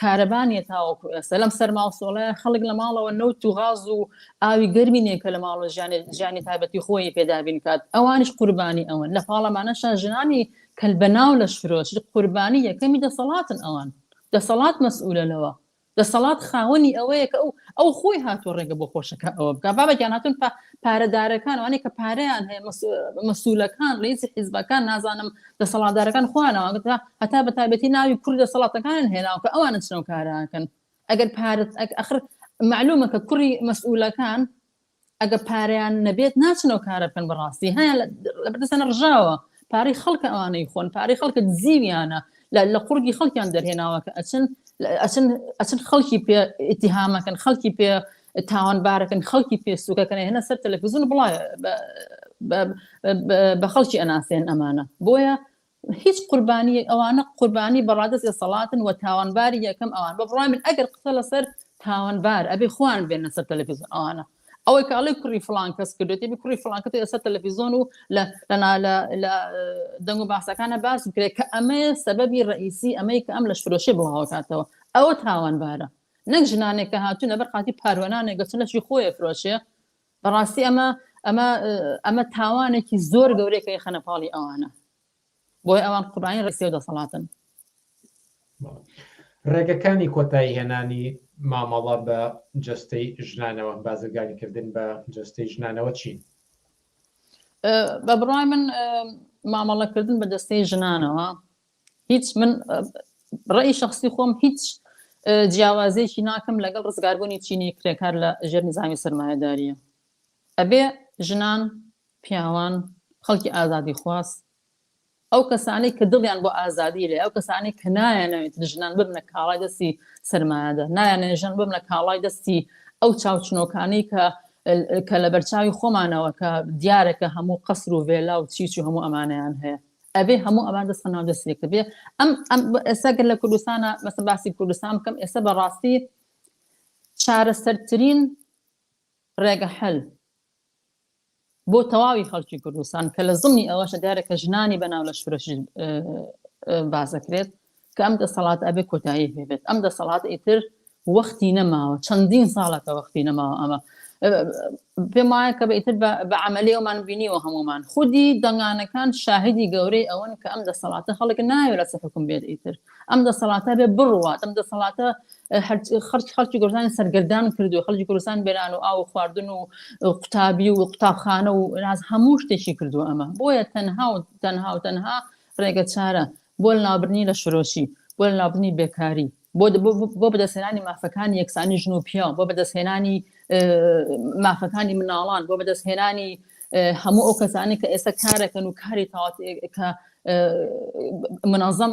کارەبا نیە تاوەکو ئێستا لەم سەرما و سۆڵەیە خەڵک لە ماڵەوە نەوت و غاز و ئاوی گەرمی نیە کە لە ماڵەوە ژیانی ژیانی تایبەتی خۆی پێدابین کات ئەوانیش قوربانی ئەوەن لە پاڵەمانەشا ژنانی کەل بەناو لەشفرۆش قوربانی یەکەمی دەسەڵاتن ئەوان دەسەڵات مەسئولە لەوە دەسەڵات خاوەنی ئەوەیە کە ئەو ئەو خۆی هاتووە ڕێگە بۆ خۆشەکە ئەوە بکە بابەتیان هاتون پارەدارەکان ئەوانەی کە پارەیان هەیە مەسولەکان ڕیزی حیزبەکان نازانم دەسەڵاتدارەکان خۆیانەوە هەتا بە تایبەتی ناوی کورد دەسەڵاتەکانیان هێناوە کە ئەوانە چنەو کارەکەن ئەگەر پارە ئەخر معلومە کە کوڕی مەسئولەکان ئەگە پارەیان نەبێت ناچن ئەو کارە بکەن بەڕاستی هەیە لە بەردەستیان ڕژاوە پارەی خەڵکە ئەوانەی خۆن پارەی خەڵکە دزیویانە لە قوڕگی خەڵکیان دەرهێناوە کە ئەچن ئەچن ئەچن خەڵکی پێ ئیتیهامەکەن خەڵکی پێ تاوانبارەکەن خەڵکی پێ سوکەکەن هێنە سەر تەلەفزیۆن بڵا بە خەڵکی ئەناسێن ئەمانە بۆیە هیچ قوربانیەک ئەوانە قوربانی بەڕادەست دەسەڵاتن و تاوانباری یەکەم ئەوان بە بڕوای من ئەگەر قسە لەسەر تاوانبار ئەبێ خۆیان بێنە سەر تەلەفیزیۆن ئەوانە ئەوەی کە ئەڵێ کوڕی فڵان کەس کردێتی بی کوڕی فڵان کەس لەسەر تەلەفیزیۆن و لە لە لە لە دەنگ و باسەکانە باس بکرێت کە ئەمەیە سەبەبی ڕئیسی ئەمەی کە ئەم لەشفرۆشی بڵاوەکاتەوە ئەوە تاوانبارە نەک ژنانێک کە هاتوون لەبەر قاتی پاروەنانێک گەچن لەشی خۆی فرۆشێ بەڕاستی ئەمە ئەمە ئەمە تاوانێکی زۆر گەورەیە کە یخەنە پاڵی ئەوانە بۆیە ئەوان قوربانی ڕێسی و دەسەڵاتن. ڕێگەکانی کۆتایی هێنانی مامەڵە بە جەستەی ژنانەوە، بازرگانیکردن بە جەستەی ژنانەوە چین؟ بە بڕوای من مامەڵەکردن بە جەستەی ژنانەوە هیچ من ڕێی شخصی خۆم هیچ جیاوازێکی ناکەم لەگەڵ ڕزگاربوونی چینی کرێکار لە ژێر نظامی سەرمایەداریە ئەبێ ژنان پیاوان خەڵکی ئازادی خواست ئەو کەسانەی کە دڵیان بۆ ئازادی لێ ئەو کەسانەی کە نایانەوێت ژنان ببنە کاڵای دەستی سەرمایەدار نایانەوێت ژنان ببنە کاڵای دەستی ئەو چاوچنۆکانەی کە کە لە بەرچاوی خۆمانەوە کە دیارە کە هەموو قەسر و ڤێلا و چیچ و هەموو ئەمانەیان هەیە ئەبێ هەموو ئەمان دەست ناو دەستێک بێ ئەم ئەم ئێستا گەر لە کوردستانە مەسە باسی کوردستان بکەم ئێستا بەڕاستی چارەسەرترین ڕێگە حەل بۆ تەواوی خەڵکی کوردستان کە لە زمنی ئەوەشە دیارە کە ژنانی بەناو لەشفرۆشی باس دەکرێت کە ئەم دەسەڵات ئەبێ کۆتایی پێبێت ئەم دەسەڵات ئیتر وەختی نەماوە چەندین ساڵە کە وەختی نەماوە ئەمە. پێم وایە کە ئیتر بە عملی ئەومان بینیوە هەمومان خودی دەنگانەکان شاهدی گەورەی ئەوەن کە ئەم دەسەڵاتە خەڵک ناوێت لەسەر حکوم بێت ئیتر ئەم دەسەڵاتە بێ بڕوات ئەم دەسەڵاتە خەرچ خەڵکی کوردستانی سەرگەردان کردو خەڵکی کوردستان بێنان و ئاو و خواردن و قوتابی و قوتابخانە و ناز هەموو شتێکی کردو ئەمە بۆیە تەنها و تەنها و تەنها ڕێگە چارە بۆ لەناوبردنی لەشفرۆشی، بۆ لەناوبردنی بێکاری، بۆ بۆ بەدەستهێنانی مافەکانی یەکسانی ژن و پیاو، بۆ بەدەستهێنانی مافەکانی مناڵان، بۆ بەدەستهێنانی هەموو ئەو کەسانی کە ئێستا کارەکەن و کاری تاوات کە منەزەم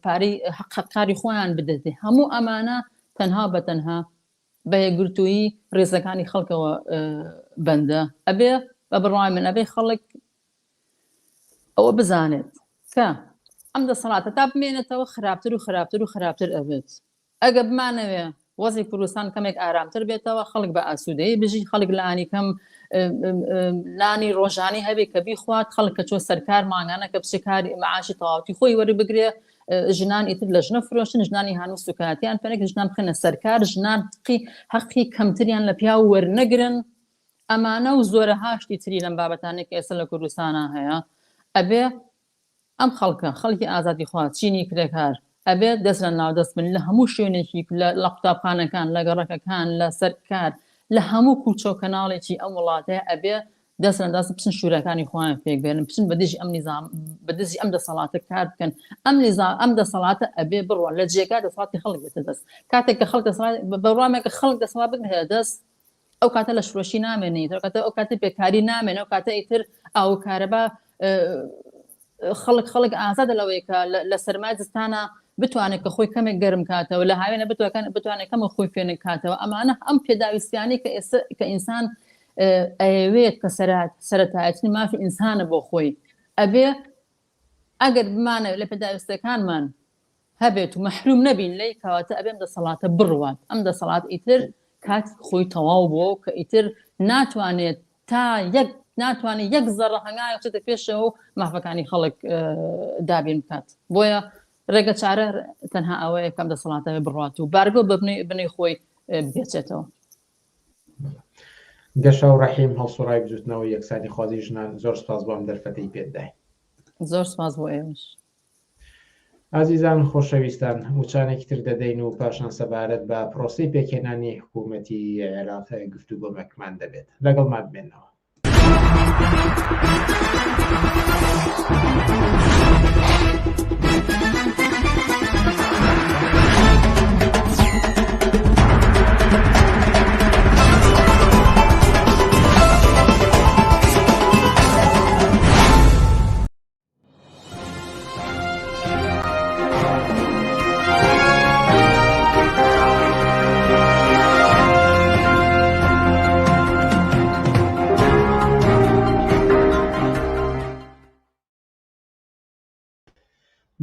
پارەی حەقکاری خۆیان بدەێت هەموو ئەمانە تەنها بە تەنها بە یەکگرتوویی ڕیزەکانی خەڵکەوە بەندە ئەبێ بە بڕوای من ئەبێ خەڵک ئەوە بزانێت کە ئەم دەسەڵاتە تا بمێنێتەوە خراپتر و خراپتر و خراپتر ئەبێت. ئەگە بمانەوێ وەزعی کوردستان کەمێک ئارامتر بێتەوە، خەڵک بە ئاسوودەیی بژی، خەڵک لانی کەم نانی ڕۆژانی هەبێ کە بیخوات، خەڵک کە چۆ سەرکار مانگانە کە بچێ کاری معاشی تەواوەتی خۆی وەربگرێ، ژنان ئیتر لە ژنە فرۆشتن، ژنانی هانوو سوکایەتیان پێ نەکرێ، ژنان بخەنە سەرکار، ژنان حەقی کەمتریان لە پیاو وەرنەگرن، ئەمانە و زۆرەها شتی تری لەم بابەتانەی کە ئێستا لە کوردستانا هەیە ئەبێ ئەم خەڵکە خەڵکی ئازادیخواز چینی کرێکار ئەبێ دەست لە ناودەست بن لە هەموو شوێنێکی لە قوتابخانەکان لە گەڕەکەکان لە سەر کار لە هەموو کوچە و کەناڵێکی ئەم وڵاتەیە ئەبێ دەست لە دەست بچن شوراکانی خۆیان پێک بێنن بچن بە دژی ئەم نیزام بە دژی ئەم دەسەڵاتە کار بکەن ئەم نیزام ئەم دەسەڵاتە ئەبێ بڕوا لە جێگا دەسەڵاتی خەڵک بێتە دەست کاتێک کە خەڵک دەسەڵات بڕوامێکە خەڵک دەسەڵات بگرێتە دەست ئەو کاتە لە شرۆشی نامێنێت ئەو کاتە ئەو کاتە بێکاری نامێنێ ئەو کاتە ئیتر ئاو و کارەبا خەڵک خەڵک ئازادە لەوەی کە لە سەرمای زستانە بتوانێت کە خۆی کەمێک گەرم کاتەوە لە هاوێنە بتوانێت بتوانێت کەمە خۆی فێنک کاتەوە ئەمانە ئەم پێداویستیانەی کە ئێستا کە ئینسان ئەیەوێت کە سەرەتایەترین مافی ئینسانە بۆ خۆی ئەبێ ئەگەر بمانەوێت لە پێداویستەکانمان هەبێت و مەحروم نەبین لێی کەواتە ئەبێ ئەم دەسەڵاتە بڕوات ئەم دەسەڵات ئیتر کاتی خۆی تەواو بووە و کە ئیتر ناتوانێت تا یەک ناتوانێت یەک زەڕە هەنگاوێک بچێتە پێشەوە و مافەکانی خەڵک دابین بکات بۆیە ڕێگە چارە تەنها ئەوەیە کەم دەسەڵاتە بڕات و بارگۆ ببنی بنی خۆی بپێچێتەوە. گەشاو ڕەحیم هەڵسوڕاوی بزوتنەوەی یەکسانیخوازی ژنان زۆر سپاس بۆ ئەم دەرفەتەی پێت داین. زۆر سپاس بۆ ئێوەش. ئازیزان خۆشەویستان وچانێکی تر دەدەین و پاشان سەبارەت بە پرۆسەی پێکهێنانی حکوومەتی عێراق گفتوگۆمەکمان دەبێت لەگەڵمان بمێنەوە.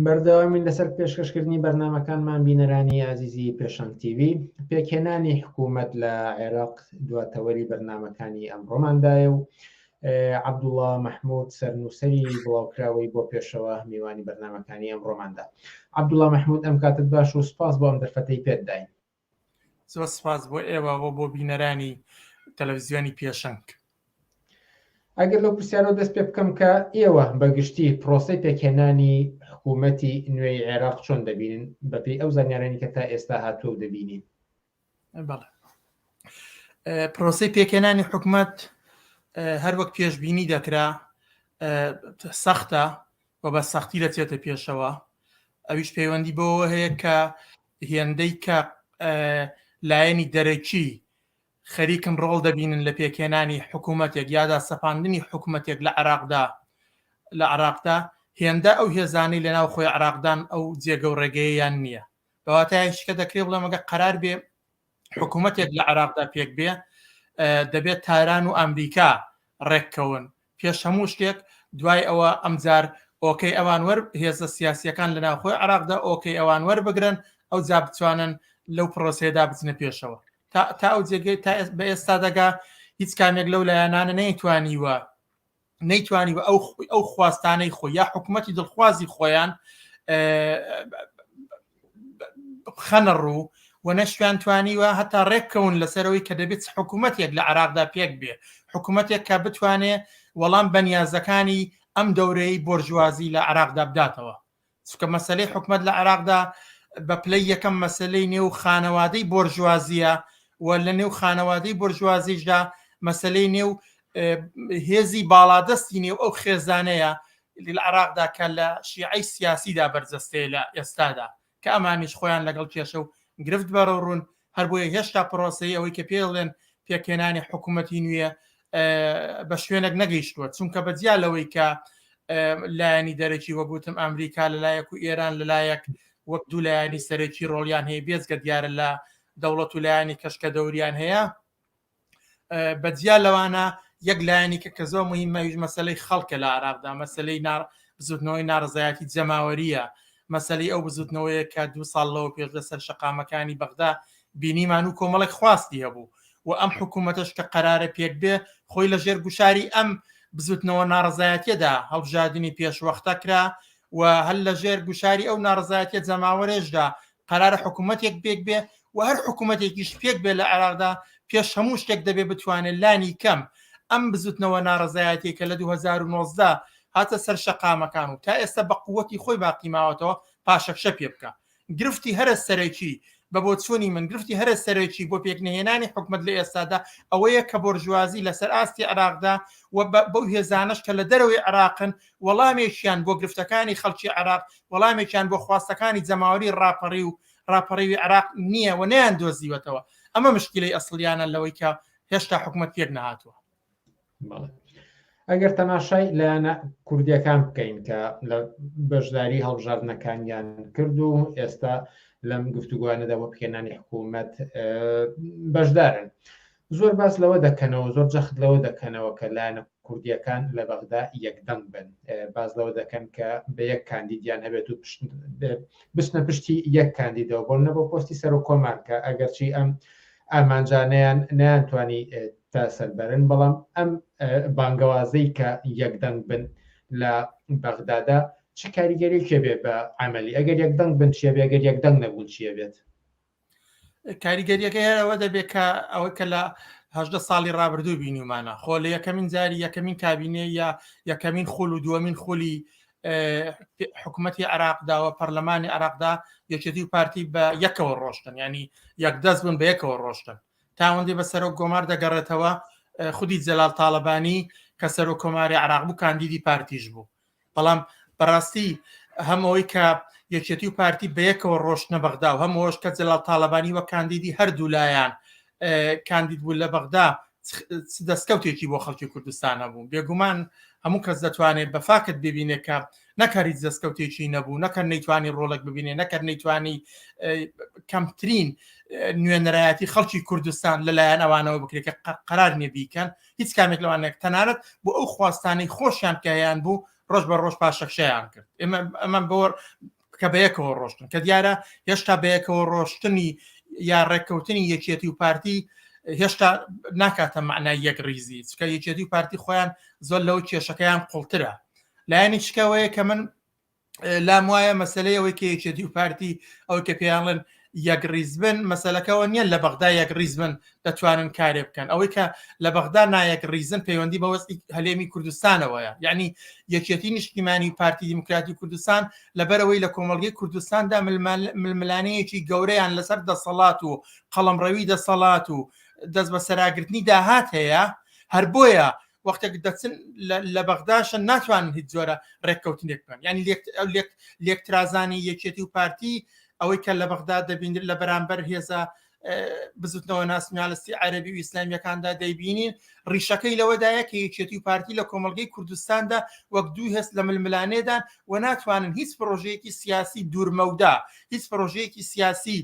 بەردەوامین لەسەر پێشکەشکردنی بەرنمەکانمان بینەرانی ئازیزی پێشەنگ تیوی پێکهێنانی حکوومەت لە عێراق دواتەوەری بەرنمەکانی ئەمڕۆماندایە و عەبدوڵا مەحمود سەرنووسەری بڵاوکراوەی بۆ پێشەوە میوانی بەرنامەکانی ئەمڕۆماندا. عەبدوڵا مەحمود ئەم کاتت باش و سوپاس بۆ ئەم دەرفەتەی پێت داین. زۆر سپاس بۆ ئێوە و بۆ بینەرانی تەلەڤزیۆنی پێشەنگ. ئەگەر لەو پرسیارەوە دەست پێ بکەم کە ئێوە بە گشتی پرۆسەی پێکهێنانی حکوومەتی نوێی عێراق چۆن دەبینن بەپێی ئەو زانیارانەی کە تا ئێستا هاتووە و دەبینین؟ بەڵێ پرۆسەی پێکهێنانی حکومەت هەر وەک پێشبینی دەکرا سەختە و بە سەختی دەچێتە پێشەوە ئەویش پەیوەندی بەوە هەیە کە هێندەی کە لایەنی دەرەکی خەریکن ڕۆڵ دەبینن لە پێکهێنانی حکوومەتێک یادا سەپاندنی حکوومەتێک لە عێراقدا لە عێراقدا هێندە ئەو هێزانەی لە ناو خۆی عێراقدان ئەو جێگە و ڕێگەیەیان نییە بە واتایەکی کە دەکرێت بڵێم ئەگەر قەرار بێ حکوومەتێک لە عێراقدا پێک بێ دەبێت تاران و ئەمریکا ڕێککەون پێش هەموو شتێک دوای ئەوە ئەمجار ئۆکەی ئەوان وەر هێزە سیاسیەکان لە ناوخۆی عراقدا ئۆکەی ئەوان وەربگرن ئەو جا بتوانن لەو پرۆسەیەدا بچنە پێشەوە تا ئەو جێگەی تا بە ئێستا دەگا هیچ کامێک لەو لایەنانە نەیتوانیوە نەیتوانیوە ئەو ئەو خواستانەی خۆی یا حکوومەتی دڵخوازی خۆیان خەنە ڕوو و نەشیان توانیوە هەتا ڕێککەون لەسەرەوەی کە دەبێت حکوومەتێک لە عراقدا پێک بێ، حکوومەتێک کە بتوانێ وەڵام بەنیازەکانی ئەم دەورەی بۆرژوازی لە عراقدا بداتەوە. چونکە مەسەلەی حکومەت لە عێراقدا بە پلەی یەکەم مەسەلەی نێو خانەوادەی بۆرژوازیە و لە نێو خانەوادەی بۆرژوازیشدا مەسەلەی نێو هێزی باڵادەستی نێو ئەو خێزانەیە لە عێراقدا کە لە شیعەی سیاسیدا بەرجەستەیە لە ئێستادا کە ئەمانیش خۆیان لەگەڵ کێشە و گرفت بەرەوڕوون هەربۆیە هێشتا پرۆسەی ئەوەی کە پێڵێن پێکهێنانی حکوومەتی نوێ بە شوێنێک نەگەیشتووە چونکە بە جیا لەوەی کە لایەنی دەرەکی وەگوتم ئەمریکا لەلایەک و ئێران لەلایەک وەک دوو لایەنی سەرەکی ڕۆڵیان هەیە بێزگە دیارە لە دەوڵەت و لایەنی کەشکە دەوریان هەیە بە جیا لەوانە یەک لایەنی کە کە زۆر مهمەویش مەسلەی خەڵکە لە عراقدا مەسلەی نار بزوتنەوەی ناڕزایەتی جەماوەریە مەسلەی ئەو بزوتنەوەیە کە دو ساڵ لەوە پێش لەسەر شەقامەکانی بەغدا بینیمان و کۆمەڵێک خواستی هەبوو و ئەم حکوومەتەش کە قەرارە پێک بێ خۆی لە ژێر گوشاری ئەم بزوتنەوە ناڕزایەتیەدا هەڵبژاردنی پێشوەختە کرا و هەر لە ژێر گوشاری ئەو ناڕزایەتیە جەماوەرێشدا قەرارە حکوومەتێک پێک بێ و هەر حکوومەتێکیش پێک بێ لە عێراقدا پێش هەموو شتێک دەبێ بتوانێت لانی کەم ئەم بزوتنەوە ناڕەزایەتیە کە لە 2019 هاتە سەر شەقامەکان و تا ئێستا بە قوتی خۆی باقی ماوەتەوە پاشەکشە پێ بکە. گرفتی هەرە سەرەکی بە بۆچوونی من گرفتی هەرە سەرەکی بۆ پێکنەهێنانی حکومەت لە ئێستادا ئەوەیە کە بۆرژوازی لەسەر ئاستی عێراقدا و بەو هێزانەش کە لە دەرەوەی عێراقن وەڵامێکیان بۆ گرفتەکانی خەڵکی عێراق وەڵامێکیان بۆ خواستەکانی جەماوەری ڕاپەڕی و ڕاپەڕیوی عێراق نییە و نەیان دۆزیوەتەوە ئەمە مشکلەی ئەسڵیانە لەوەی کە هێشتا حکومەت پێک نەهاتووە. ئەگەر تەماشای لایەنە کوردیەکان بکەین کە لە بەشداری هەڵبژاردنەکانیان کرد و ئێستا لەم گفتوگوانەدا بۆ پێکهێنانی حکوومەت بەشدارن زۆر باس لەوە دەکەنەوە زۆر جەخت لەوە دەکەنەوە کە لایەنە کوردیەکان لە بەغدا یەکدەنگ بن باز لەوە دەکەن کە بە یەک کاندیدیان هەبێت و بچنە پشتی یەک کاندیدەوە بۆ نە بۆ پۆستی سەرۆک کۆمار کە ئەگەرچی ئەم ئامانجانەیان نەیانتوانی تا سەر بەرن بەڵام ئەم بانگەوازەی کە یەکدەنگ بن لە بەغدادا چ کاریگەریەکێ بێ بە عملی ئەگەر یەکدەنگ بن چیە بێ ئەگەر یەکدەنگ نەبوون چیە بێت؟ کاریگەریەکەی هەر ئەوە دەبێت کە ئەوە کە لە هەدە ساڵی ڕابردوو بینیمانە خۆ لە یەکەمین جاری یەکەمین کابینێ یا یەکەمین خول و دووەمین خولی حکوومەتتی عراقدا و پەرلەمانی عراقدا یەکێتی و پارتی بە یەکەوە ڕۆشتن ینی یەکدەست بوون بە یەکەوە ڕۆشتن تاوەندی بە سەرۆک گۆمار دەگەڕێتەوە خودی جەلال تاالبانی کە سەرۆک کۆماری عراق بوو کاندیدی پارتیش بوو بەڵام بەڕاستی هەم ئەوەی کە یەکێتی و پارتی بەیەکەوە ڕۆشتنە بەغدا و هەم ئەوەش کە جەلال تاالبانی وە کاندیدی هەردوو لایەن کاندید بوو لە بەغدا چ دەستکەوتێکی بۆ خەڵکی کوردستان هەبوو بێگومان هەموو کەس دەتوانێت بە فاکت ببینێت کە نەکەر هیچ دەستکەوتێکی نەبوو نەکەر نەیتوانی ڕۆڵێک ببینێ نەکەر نەیتوانی کەمترین نوێنەرایەتی خەڵکی کوردستان لەلایەن ئەوانەوە بکرێت کە قەرار نییە بیکەن هیچ کامێک لەوانەیە تەنانەت بۆ ئەو خواستانەی خۆشیان کە هەیان بوو ڕۆژ بە ڕۆژ پاشەکشەیان کرد ئێمە ئەمە بۆ کە بەیەکەوە ڕۆشتن کە دیارە هێشتا بەیەکەوە ڕۆشتنی یا ڕێککەوتنی یەکێتی و پارتی هێشتا ناکاتە معنای یەک ڕیزی چکە یەکێتی و پارتی خۆیان زۆر لەو کێشەکەیان قوڵترە لایەنی چکەوەیە کە من لام وایە مەسلەی ئەوەی کە یەکێتی و پارتی ئەوەی کە پێیانڵێن یەک ڕیزبن مەسلەکەەوە نییە لە بەغدا یەک ڕیزبن دەتوانن کارێ بکەن ئەوەی کە لە بەغدا نایەک ڕیزن پەیوەندی بە وەزعی هەلێمی کوردستانەوەیە یعنی یەکێتی نیشتیمانی و پارتی دیموکراتی کوردستان لەبەرەوەی لە کۆمەڵگەی کوردستاندا ململانەیەکی گەورەیان لەسەر دەسەڵات و قەڵەمڕەوی دەسەڵات و دەست بە سەراگرتنی داهات هەیە هەر بۆیە وەختێک دەچن لە بەغداشە ناتوانن هیچ جۆرە ڕێککەوتنێک بکەن یعنی لێکترازانی یەکێتی و پارتی ئەوەی کە لە بەغدا دەبینرێت لە بەرامبەر هێزە بزوتنەوە ناسیونالیستی عەربی و ئیسلامیەکاندا دەیبینین ڕیشەکەی لەوەدایە کە یەکێتی و پارتی لە کۆمەڵگەی کوردستاندا وەک دوو هێز لە ململانێدان و ناتوانن هیچ پرۆژەیەکی سیاسی دوورمەودا هیچ پرۆژەیەکی سیاسی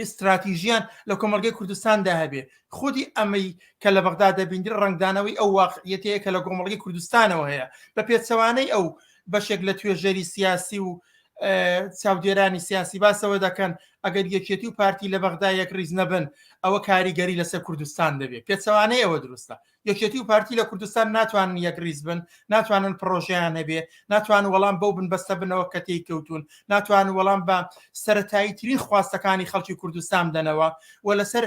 ئیستراتیژیان لە کۆمەڵگەی کوردستاندا هەبێ خودی ئەمەی کە لە بەغدا دەبیندرێت ڕەنگدانەوەی ئەو واقعیەتەیە کە لە کۆمەڵگەی کوردستانەوە هەیە بە پێچەوانەی ئەو بەشێک لە توێژەری سیاسی و چاودێرانی سیاسی باسەوە دەکەن ئەگەر یەکێتی و پارتی لە بەغدا یەک ریز نەبن ئەوە کاریگەری لەسەر کوردستان دەبێت پێچەوانەی ئەوە دروستە یەکێتی و پارتی لە کوردستان ناتوانن یەک ریز بن ناتوانن پرۆژیان هەبێ ناتوانن وەڵام بەو بنبەستە بنەوە کە تێی کەوتون ناتوانن وەڵام بە سەتایی ترین خواستەکانی خەڵکی کوردستان بدەنەوە و لەسەر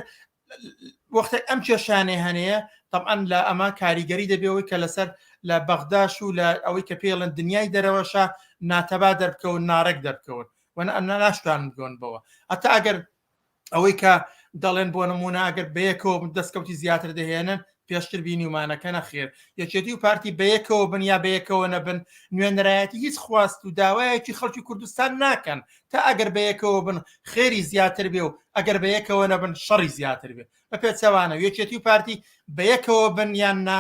وەختێک ئەم کێشانەی هەنەیە طبعا لە ئەمە کاریگەری دەبێەوەی کە لەسەر لە بەغداش و لە ئەوەی کە پێڵن دنیای دەرەوەشە ناتەبا دەربکەون ناڕێک دەربکەون و ناشتوان بگۆن بەوە هەتا ئەگەر ئەوەی کە دەڵێن بۆ نمونە ئەگەر بەیەکەوە دەستکەوتی زیاتر دەهێنن پێشتر بینیومانە کە نەخێر یەکێتی و پارتی بەیەکەوە بن یا بەیەکەوە نەبن نوێنەرایەتی هیچ خواست و داوایەکی خەڵکی کوردستان ناکەن تا ئەگەر بەیەکەوە بن خێری زیاتر بێ و ئەگەر بەیەکەوە نەبن شەڕی زیاتر بێ بە پێچەوانە یەکێتی و پارتی بەیەکەوە بن یان نا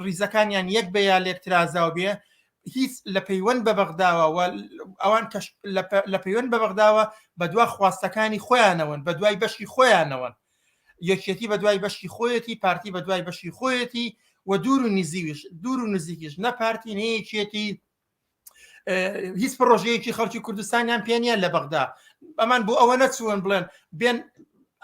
ریزەکانیان یەک بە یا لێکترازاو بێ هیچ لە پەیوەند بە بەغداوە و ئەوان لە پەیوەند بە بەغداوە بە دوا خواستەکانی خۆیانەوەن بە دوای بەشی خۆیانەوەن یەکێتی بە دوای بەشی خۆیەتی پارتی بە دوای بەشی خۆیەتی و دوور و نزیویش دوور و نزیکیش نە پارتی نە یەکێتی هیچ پرۆژەیەکی خەڵکی کوردستانیان پێ نییە لە بەغدا ئەمان بۆ ئەوە نەچوون بڵێن بێن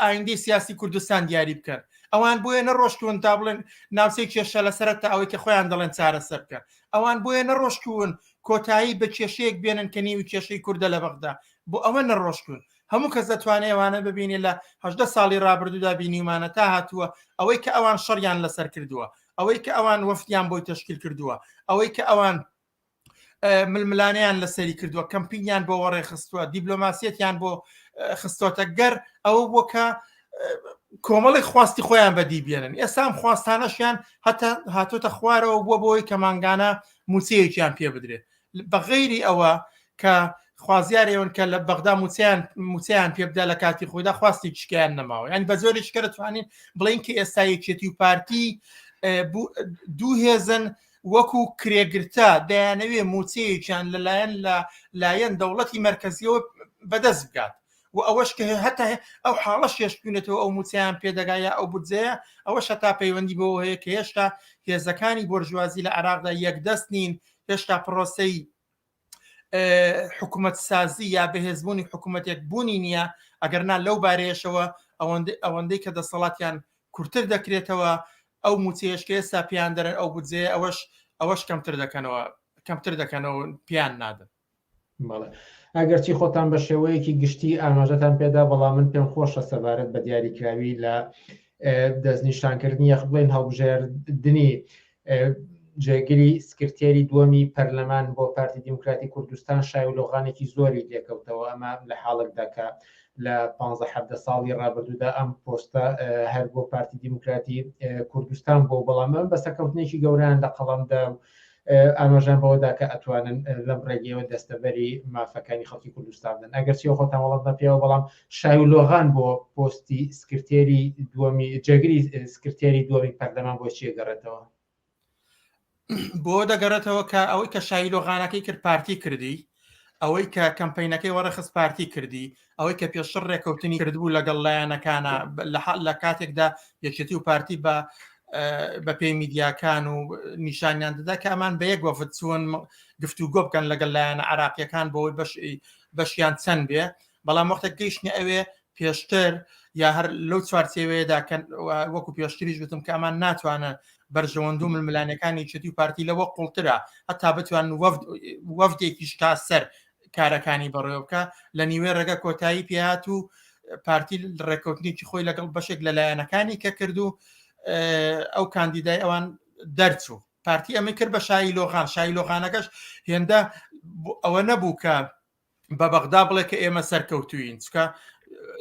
ئایندەی سیاسی کوردستان دیاری بکەن ئەوان بۆیە نەڕۆشتون تا بڵێن ناوچەی کێشە لەسەر تا ئەوەی کە خۆیان دەڵێن چارەسەر بکەن ئەوان بۆیە نەڕۆشتون کۆتایی بە کێشەیەک بێنن کە نیوی کێشەی کوردە لە بەغدا بۆ ئەوە نەڕۆشتون هەموو کەس دەتوانێت ئەوانە ببینێت لە هەدە ساڵی ڕابردوودا بینیمانە تا هاتووە ئەوەی کە ئەوان شەڕیان لەسەر کردووە ئەوەی کە ئەوان وەفدیان بۆی تەشکیل کردووە ئەوەی کە ئەوان ململانیان لەسەری کردووە کەمپینیان بۆ وەڕێ خستووە دیبلۆماسیەتیان بۆ خستۆتە گەر ئەوە بۆ کە کۆمەڵی خواستی خۆیان بەدی بێنن ئێستا ئەم خواستانەشیان هەتا هاتۆتە خوارەوە بووە بۆی کە مانگانە موچەیەکیان پێ بدرێت بە غەیری ئەوە کە خوازیارێون کە لە بەغدا موچەیان موچەیان پێ بدا لە کاتی خۆیدا خواستی شکیان نەماوە یعنی بە زۆری شکە دەتوانین بڵین کە ئێستا یەکێتی و پارتی دوو هێزن وەکو کرێگرتە دەیانەوێ موچەیەکیان لەلایەن لە لایەن دەوڵەتی مرکزیەوە بەدەست بگات و ئەوەش کە هەتا ئەو حاڵەش هێشتونێتەوە ئەو موچەیان پێدەگا یا ئەو بودجەیە ئەوەش هەتا پەیوەندی بەوە هەیە کە هێشتا هێزەکانی بۆرژوازی لە عێراقدا یەکدەست نین هێشتا پرۆسەی حکوومەت سازی یا بەهێزبوونی حکوومەتێک بوونی نییە ئەگەر نا لەو بارەیەشەوە ئەوەندەی کە دەسەڵاتیان کورتتر دەکرێتەوە ئەو موچەیەش کە ئێستا پێیان دەرن ئەو بودجەیە ئەوەش ئەوەش کەمتر دەکەنەوە کەمتر دەکەنەوە پێیان نادەن بەڵێ ئەگەرچی خۆتان بە شێوەیەکی گشتی ئاماژەتان پێدا بەڵام من پێم خۆشە سەبارەت بە دیاریکراوی لە دەستنیشانکردنی یەخ بڵێن هەڵبژێردنی جێگری سکرتێری دووەمی پەرلەمان بۆ پارتی دیموکراتی کوردستان شای و لۆغانێکی زۆری لێکەوتەوە ئەمە لە حاڵێکدا کە لە 15 ساڵی ڕابردوودا ئەم پۆستە هەر بۆ پارتی دیموکراتی کوردستان بۆ بەڵام ئەم بە سەرکەوتنێکی گەورەیان لە قەڵەمدا و ئاماژان بەوەدا کە ئەتوانن لەم ڕێگەیەوە دەستەبەری مافەکانی خەڵکی کوردستان بدەن ئەگەرچی خۆتان وەڵام نەپێوە بەڵام شای و لۆغان بۆ پۆستی سکرتێری دووەمی جێگری سکرتێری دووەمی پەرلەمان بۆ چیە گەڕێتەوە؟ بۆ دەگەڕێتەوە کە ئەوەی کە شایی لۆغانەکەی کرد پارتی کردی ئەوەی کە کەمپینەکەی وەڕخست پارتی کردی ئەوەی کە پێشتر ڕێکەوتنی کردبوو لەگەڵ لایەنەکانە لە کاتێکدا یەکێتی و پارتی بە بە پێی میدیاکان و نیشانیان دەدا کە ئەمان بە یەک وەفد چوون گفتوگۆ بکەن لەگەڵ لایەنە عراقیەکان بۆی بەش بەشیان چەند بێ بەڵام وەختێک گەیشتنە ئەوێ پێشتر یا هەر لەو چوارچێوەیەدا کە وەکو پێشتریش وتم کە ئەمان ناتوانن بەرژەوەند و ململانەکانی یەکێتی و پارتی لەوە قوڵترە هەتا بتوان وەفدێکیش تا سەر کارەکانی بەڕێوە بکە لە نیوێ ڕێگە کۆتایی پێهات و پارتی ڕێککەوتنێکی خۆی لەگەڵ بەشێک لە لایەنەکانی کە کرد و ئەو کاندیدای ئەوان دەرچوو پارتی ئەمەی کرد بە شایی لۆغان شایی لۆغانەکەش هێندە ئەوە نەبوو کە بە بەغدا بڵێ کە ئێمە سەرکەوتوین چکە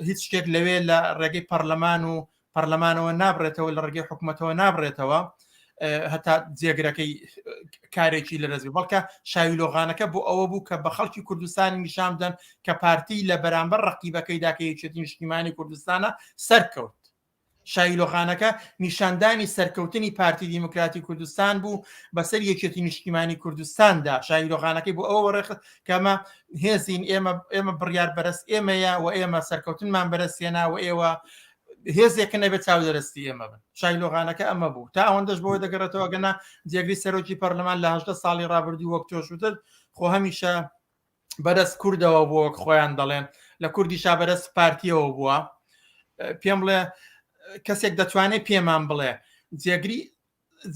هیچ شتێک لەوێ لە ڕێگەی پەرلەمان و پەرلەمانەوە نابرێتەوە لە ڕێگەی حکوومەتەوە نابرێتەوە هەتا جێگرەکەی کارێکی لە دەست بەڵکە شاوی لۆغانەکە بۆ ئەوە بوو کە بە خەڵکی کوردستانی نیشان بدەن کە پارتی لە بەرامبەر ڕقیبەکەیدا کە یەکێتی نیشتیمانی کوردستانە سەرکەوت شایلۆخانەکە نیشاندانی سەرکەوتنی پارتی دیموکراتی کوردستان بوو بەسەر یەکێتی نیشتیمانی کوردستاندا شایلۆخانەکەی بۆ ئەوە ڕێخست کەمە هێزین ئێمە ئێمە بڕیار بەرەست ئێمەیە و ئێمە سەرکەوتنمان بەرەستێنا و ئێوە هێزێکە نەبێت چاودەرستی ئێمە بن شایلۆغانەکە ئەمە بوو تا ئەوەندەش بۆ دەگەڕێتەوە گەنا جێگری سەرۆکی پەرلەمان لە هەدە ساڵی ڕابردوو وەک تۆش وتت خۆ هەمیشە بەدەست کوردەوە بووە وەک خۆیان دەڵێن لە کوردیشا بەدەست پارتیەوە بووە پێم بڵێ کەسێک دەتوانێت پێمان بڵێ جێگری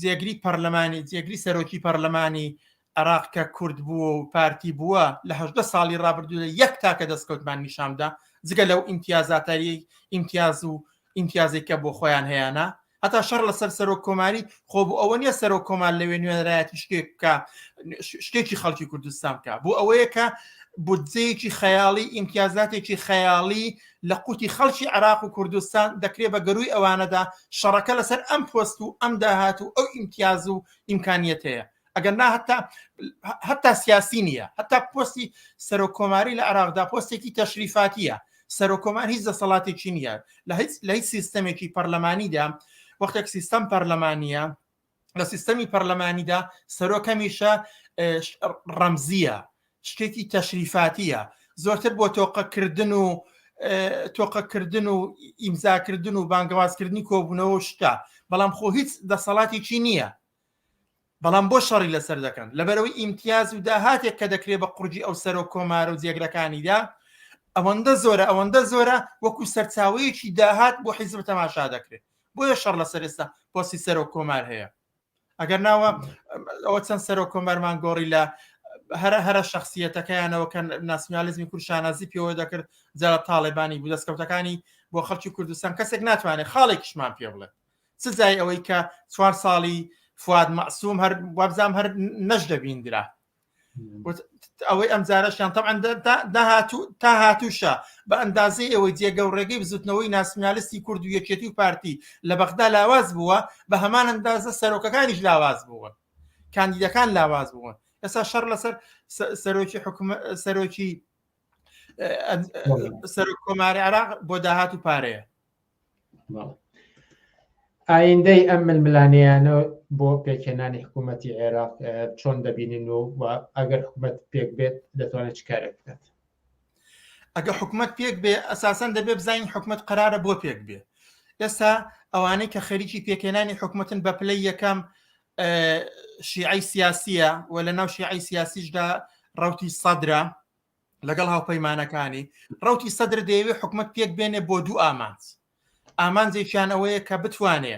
جێگری پەرلەمانی جێگری سەرۆکی پەرلەمانی عراق کە کورد بووە و پارتی بووە لە هەدە ساڵی ڕابردوو لە یەک تاکە دەستکەوتمان نیشاندا جگە لەو ئیمتیازاتەری ئیمتیاز و ئیمتیازێک کە بۆ خۆیان هەیەە هەتا شەڕ لەسەر سەرۆک کۆماری خۆ بۆ ئەوە نییە سەرۆک کۆمار لەوێ نوێنەرایەتی شتێک بکە شتێکی خەڵکی کوردستان بکە بۆ ئەوەیە کە بودجەیەکی خەیاڵی ئیمتیازاتێکی خەیاڵی لە قوتی خەڵکی عراق و کوردستان دەکرێت بە گەروی ئەوانەدا شەڕەکە لەسەر ئەم پۆست و ئەم داهات و ئەو ئیمتیاز و ئیمکانیەتەیە ئەگەر نا هەتا هەتا سیاسی نییە هەتا پۆستی سەرۆک کۆماری لە عراقدا پۆستێکی تەشریفاتیە سەرۆک کۆمار هیچ دەسەڵاتێکی نییە لە هیچ لە هیچ سیستەمێکی پەرلەمانیدا وەختێک سیستەم پەرلەمانیە لە سیستەمی پەرلەمانیدا سەرۆک هەمیشە ڕەمزیە شتێکی تەشریفاتیە زۆرتر بۆ تۆقەکردن و تۆقەکردن و ئیمزاکردن و بانگەوازکردنی کۆبوونەوە شتە بەڵام خۆ هیچ دەسەڵاتێکی نییە بەڵام بۆ شەڕی لەسەر دەکەن؟ لەبەرئەوەی ئیمتیاز و داهاتێک کە دەکرێ بە قورگی ئەو سەرۆک کۆمارە و جێگرەکانیدا ئەوەندە زۆرە ئەوەندە زۆرە وەکو سەرچاوەیەکی داهات بۆ حیزب تەماشا دەکرێت بۆیە شەڕ لەسەر ئێستا پۆستی سەرۆک کۆمار هەیە ئەگەر ناوە ئەوە چەند سەرۆک کۆمارمان گۆڕی لە هەرە هەرە شخصیەتەکەیانەوە کە ناسیۆنالیزمی کورد شانازی پێوە دەکرد جارە تاڵێبانی بوو دەستکەوتەکانی بۆ خەڵکی کوردستان کەسێک ناتوانێت خاڵێکیشمان پێ بڵێت سزای ئەوەی کە چوار ساڵی فواد مەعسوم هەر وابزانام هەر نەش دەبیندرا ئەوەی ئەم جارەشیان طبعا داهاتوو تا هاتووشە بە ئەندازەی ئەوەی جێگە و ڕێگەی بزوتنەوەی ناسیونالیستی کورد و یەکێتی و پارتی لە بەغدا لاواز بووە بە هەمان ئەندازە سەرۆکەکانیش لاواز بوون کاندیدەکان لاواز بوون ئێستا شەڕ لەسەر سەرۆکی حکوم سەرۆکی سەرۆک کۆماری عراق بۆ داهات و پارەیە ئایندەی ئەم ململانێیانە بۆ پێکهێنانی حکوومەتی عێراق چۆن دەبینن و ئەگەر حکوومەت پێک بێت دەتوانێت چ کارێک بکات ئەگە حکوومەت پێک بێ ئەساسەن دەبێ بزانین حکوومەت قرارە بۆ پێک بێ ئێستا ئەوانەی کە خەریکی پێکهێنانی حکوومەتن بە پلەی یەکەم شیعی سیاسیە و لە ناو شیعی سیاسیشدا ڕوتی سەدرە لەگەڵ هاوپەیمانەکانی ڕوتی سەدر دەیەوێت حکومەت پێک بێنێ بۆ دوو ئامانج ئامانجێکیان ئەوەیە کە بتوانێ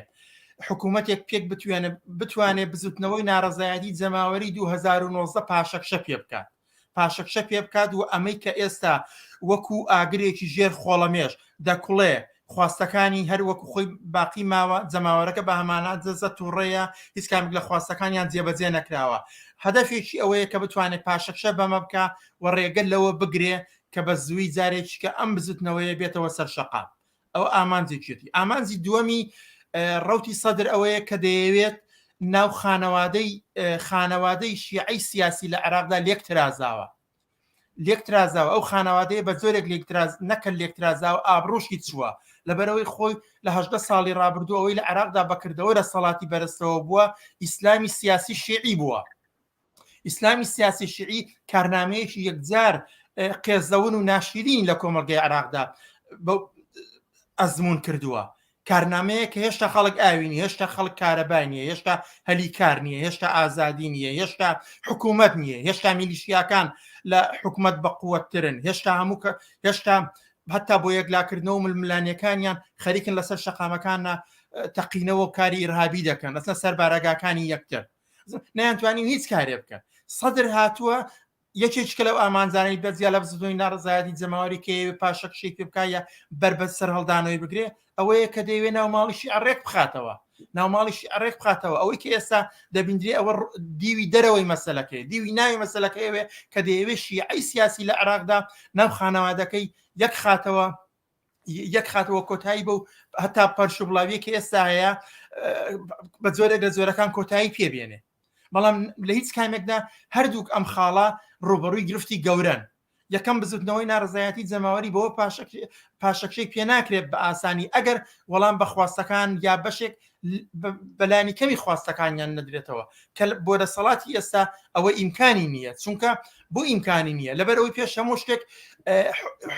حکوومەتێک پێک بتوێنێ بتوانێ بزوتنەوەی ناڕزایەتی جەماوەری 2019 پاشەکشە پێ بکات پاشەکشە پێ بکات و ئەمەی کە ئێستا وەکو ئاگرێکی ژێر خۆڵەمێش دەکوڵێ خواستەکانی هەر وەکو خۆی باقی ماوە، جەماوەرەکە بە هەماناندەزە توڕەیە، هیچ کامێک لە خواستەکانیان جێبەجێ نەکراوە. هەدەفێکی ئەوەیە کە بتوانێ پاشەکشە بەمە بکا و ڕێگە لەوە بگرێ کە بە زوویی جارێکیکە ئەم بزوتنەوەیە بێتەوە سەر شەقام. ئەوە ئامانجێکیەتی. ئامانجی دووەمی ڕەوتی سەدر ئەوەیە کە دەیەوێت ناو خانەوادەی خانەوادەی شیعەی سیاسی لە عێراقدا لێک ترازاوە. لێکترازاوە ئەو خانەوادەیە بە جۆرێک لێکتراز نەکە لێکترازاوە ئابڕوشی چووە لەبەرەوەی خۆی لە هەژدە ساڵی ڕابردوو ئەوەی لە عێراقدا بەکردەوە دەسەڵاتی بەرزەوە بووە ئیسلامی سیاسی شیعی بووە ئیسلامی سیاسی شیعی کارنامەیەکی یەکجار قێزەون و ناشیرین لە کۆمەڵگەی عێراقدا ئەزمون کردووە کارنامەیە کە هێشتا خەڵک ئاوی نیە هێشتا خەڵک کارەبای نیە هێشتا هەلی کار نیە هێشتا ئازادی نیە هێشتا حکوومەت نیە هێشتا میلیشیاکان لە حکوومەت بە قووەتترن هێشتا هەموو کە هێشتا هەتا بۆ یەکلاکردنەوە ململانیەکانیان خەریکن لەسەر شەقامەکانە تەقینەوە و کاری ئیرهابی دەکەن لەسەر سەر بارەگاکانی یەکتر نەیانتوانی هیچ کارێ بکەن سەدر هاتووە یەکێکیکە لەو ئامانجانەی بە جیا لە بزوتنەوەی ناڕەزایەتی جەماوەری کە یەوێ پاشەکشەی پێ بکا یا بەر بە سەرهەڵدانەوەی بگرێ ئەوەیە کە دەیەوێ ناو ماڵی شیعە ڕێک بخاتەوە ناو ماڵی شیعە ڕێک بخاتەوە ئەوەی کە ئێستا دەبیندرێ ئەوە دیوی دەرەوەی مەسەلەکەی دیوی ناوی مەسەلەکەیەوێ کە دەیەوێ شیعەی سیاسی لە عێراقدا ناو خانەوادەکەی یەک خاتەوە یەک خاتەوە کۆتایی بە و هەتا پەرش و بڵاویە کە ئێستا هەیە بە جۆرێک لە جۆرەکان کۆتایی پێبێنێ بەڵام لە هیچ کامێکدا هەردووک ئەم خاڵە ڕوبەڕووی گرفتی گەورەن یەکەم بزوتنەوەی ناڕزایەتی جەماوەری بەوە پاشەکشەی پێ ناکرێت بە ئاسانی ئەگەر وەڵام بە خواستەکان یا بەشێک بەلانی کەمی خواستەکانیان نەدرێتەوە کە بۆ دەسەڵاتی ئێستا ئەوە ئیمکانی نییە چونکە بۆ ئیمکانی نییە لەبەرەوەی پێش هەموو شتێک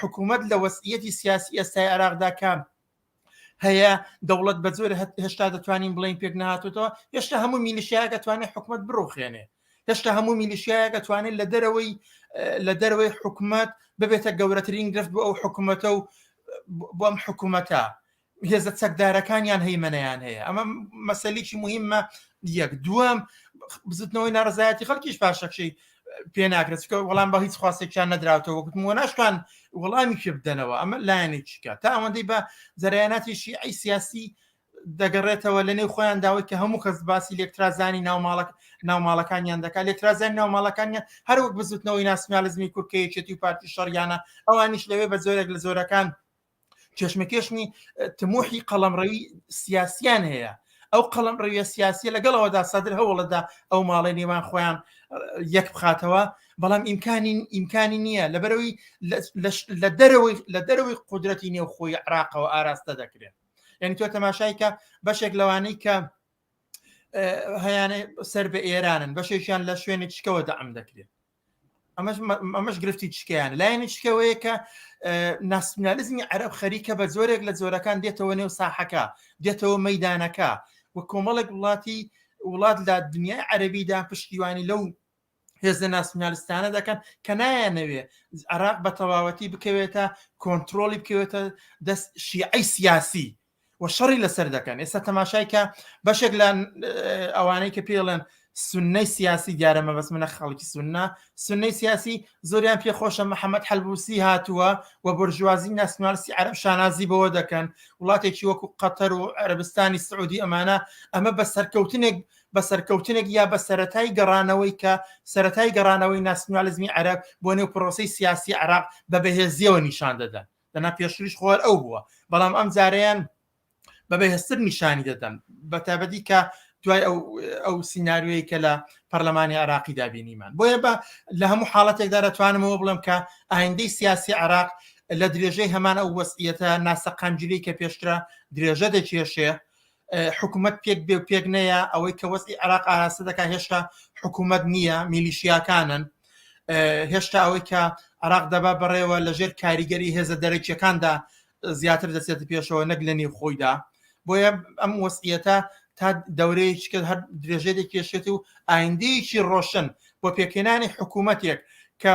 حکوومەت لە وەسیەتی سیاسی ئێستای عێراقدا کە هەیە دەوڵەت بە زۆر هێشتا دەتوانین بڵین پێک نهاتوتەوە هێشتا هەموو میلیشیاکە توانێت حکوومەت بڕوخێنێ. هێشتا هەموو میلیشیایەک ئەتوانێت لە دەرەوەی لە دەرەوەی حکومەت ببێتە گەورەترین گرفت بۆ ئەو حکومەتە و بۆ ئەم حکومەتە هێزە چەکدارەکانیان هەیمەنەیان هەیە ئەمە مەسەلێکی مهمە یەک دووەم بزوتنەوەی ناڕزایەتی خەڵکیش پاشەکشەی پێ ناکرێت چکە وەڵام بە هیچ خواستێکیان نەدراوتەوە وەکوتم وە ناشتوان وەڵامی پێ بدەنەوە ئەمە لایەنێکیکە تا ئەوەندەی بە جەرەیاناتی شیعی سیاسی دەگەڕێتەوە لە نێو خۆیان داوای کە هەموو کەس باسی لێکترازانی ناوماڵک ناوماڵەکانیان دەکات لێکترازانی ناوماڵەکانیان هەروەک بزوتنەوەی ناسیۆنالیزمی کورد کە یەکێتی و پارتی شەڕیانە ئەوانیش لەوێ بە جۆرێک لە جۆرەکان کێشمەکێشمی تموحی قەڵەمڕەوی سیاسیان هەیە ئەو قەڵەم ڕەویە سیاسیە لەگەڵەوەدا سەدر هەوڵەدا ئەو ماڵی نێوان خۆیان یەک بخاتەوە بەڵام ئیمکانی ئیمکانی نییە لەبەرەوەی لە دەرەوەی لە دەرەوەی قودرەتی نێوخۆی عراقەوە ئاراستە دەکرێت یعنی تۆ تەماشای کە بەشێک لەوانەی کە هەیانە سەر بە ئێرانن بەشێکیان لە شوێنی چکەوە دەعم دەکرێت ئەمەش ئەمەش گرفتی چکیان لایەنی چکەوەیە کە ناسیونالیزمی عەرەب خەریکە بە جۆرێک لە جۆرەکان دێتەوە نێو ساحەکە دێتەوە مەدانەکە و کۆمەڵێک وڵاتی وڵات لە دنیای عەربیدا پشتیوانی لەو هێزە ناسیونالیستانە دەکەن کە نایانەوێ عراق بە تەواوەتی بکەوێتە کۆنتترۆلی بکەوێتە دەست شیعی سیاسی و شەڕی لەسەر دەکەن ئێستا تەماشای کە بەشێک لە ئەوانەی کە پێڵێن سنەی سیاسی دیارە مەبەست منە خەڵکی سنە سنەی سیاسی زۆریان پێخۆشە محەممەد حەلبوسی هاتووە و بۆرژوازی ناسیۆنالیستی عەرەب شانازی بەوە دەکەن وڵاتێکی وەکو قەتەر و عەرەبستانی سعودی ئەمانە ئەمە بە سەرکەوتنێک بە سەرکەوتنێک یا بە سەرەتای گەڕانەوەی کە سەرەتای گەڕانەوەی ناسیۆنالیزمی عەرەب بۆ نێو پرۆسەی سیاسی عێراق بە بەهێزیەوە نیشان دەدەن دەنا پێشتریش خۆر ئەو بووە بەڵام ئەم جارەیان بە بەهێزتر نیشانی دەدەن بە تایبەتی کە دوای ئەو ئەو سیناریۆی کە لە پەرلەمانی عراقیدا بینیمان بۆیە بە لە هەموو حاڵەتێکدا دەتوانمەوە بڵێم کە ئایندەی سیاسی عراق لە درێژەی هەمان ئەو وەسیەتە ناسەقامگیری کە پێشترە درێژە دەکێشێ حکوومەت پێک بێ و پێک نەیە ئەوەی کە وەزعی عراق ئاراستە دەکات هێشتا حکوومەت نییە میلیشیاکانن هێشتا ئەوەی کە عراق دەبا بەڕێوە لەژێر کاریگەری هێزە دەرەکیەکاندا زیاتر دەچێتە پێشەوە نەک لە نێو خۆیدا بۆیە ئەم وەسیەتە تا دەورەیەکی کە هەر درێژە دەکێشێت و ئایندەیەکی ڕۆشن بۆ پێکهێنانی حکوومەتێک کە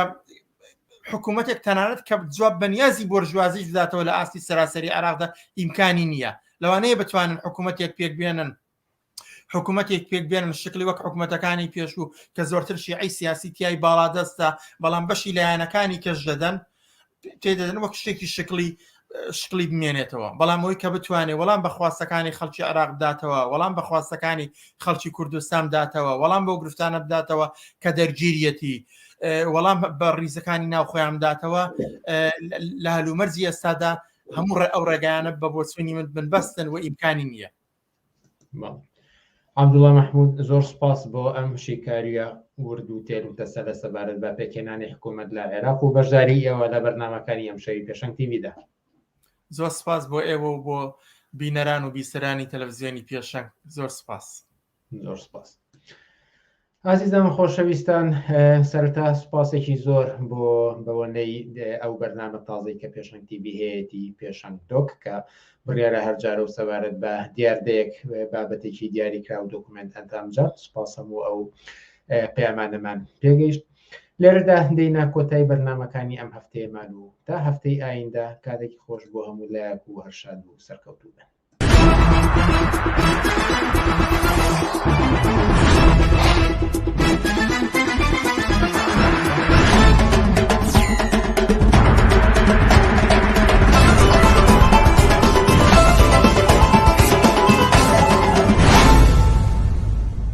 حکوومەتێک تەنانەت کە جواب بەنیازی بۆرژوازیش بداتەوە لە ئاستی سەراسەری عێراقدا ئیمکانی نییە لەوانەیە بتوانن حکوومەتێک پێک بێنن حکوومەتێک پێک بێنن شکلی وەک حکوومەتەکانی پێشوو کە زۆرتر شیعی سیاسی تای باڵادەستە بەڵام بەشی لایەنەکانی کەش دەدەن تێدەدەن وەک شتێکی شکلی شکلی بمێنێتەوە بەڵام ئەوی کە بتوانێت وەڵام بە خواستەکانی خەڵکی عراق بداتەوە وەڵام بە خواستەکانی خەڵکی کوردستان بداتەوە وەڵام بۆ گرفتانە بداتەوە کە دەرگیریەتی وەڵام بە ڕیزەکانی ناو خۆیان بداتەوە لە هەلومەرجی ئێستادا هەموو ڕێ ئەو ڕێگایانە بە بۆچوونی من بنبەستن و ئیمکانی نییە. عەبدوڵا مەحمود زۆر سپاس بۆ ئەم شیکاریە ورد و تێر و تەسەلە سەبارەت بە پێکهێنانی حکوومەت لە عێراق و بەشداری ئێوە لە بەرنامەکانی ئەمشەوی پێشەنگ تیڤیدا. زۆر سپاس بۆ ئێوە و بۆ بینەران و بیسەرانی تەلەڤزیۆنی پێشەنگ زۆر سپاس. زۆر سپاس. ئازیزان خۆشەویستان سەرەتا سوپاسێکی زۆر بۆ بەوەنەی ئەو بەرنامە تازەی کە پێشەنگ تیڤی هەیەتی پێشەنگ دۆک کە بڕیارە هەر جارە و سەبارەت بە دیاردەیەک بابەتێکی دیاریکرا و دۆکومێنت ئەندامجا سوپاس هەموو ئەو پەیامانەمان پێگەیشت لێرەدا دێینە کۆتای بەرنامەکانی ئەم هەفتەیەمان و تا هەفتەی ئایندە کاتێکی خۆش بۆ هەموو لایەک و هەر شاد و سەرکەوتوو بن.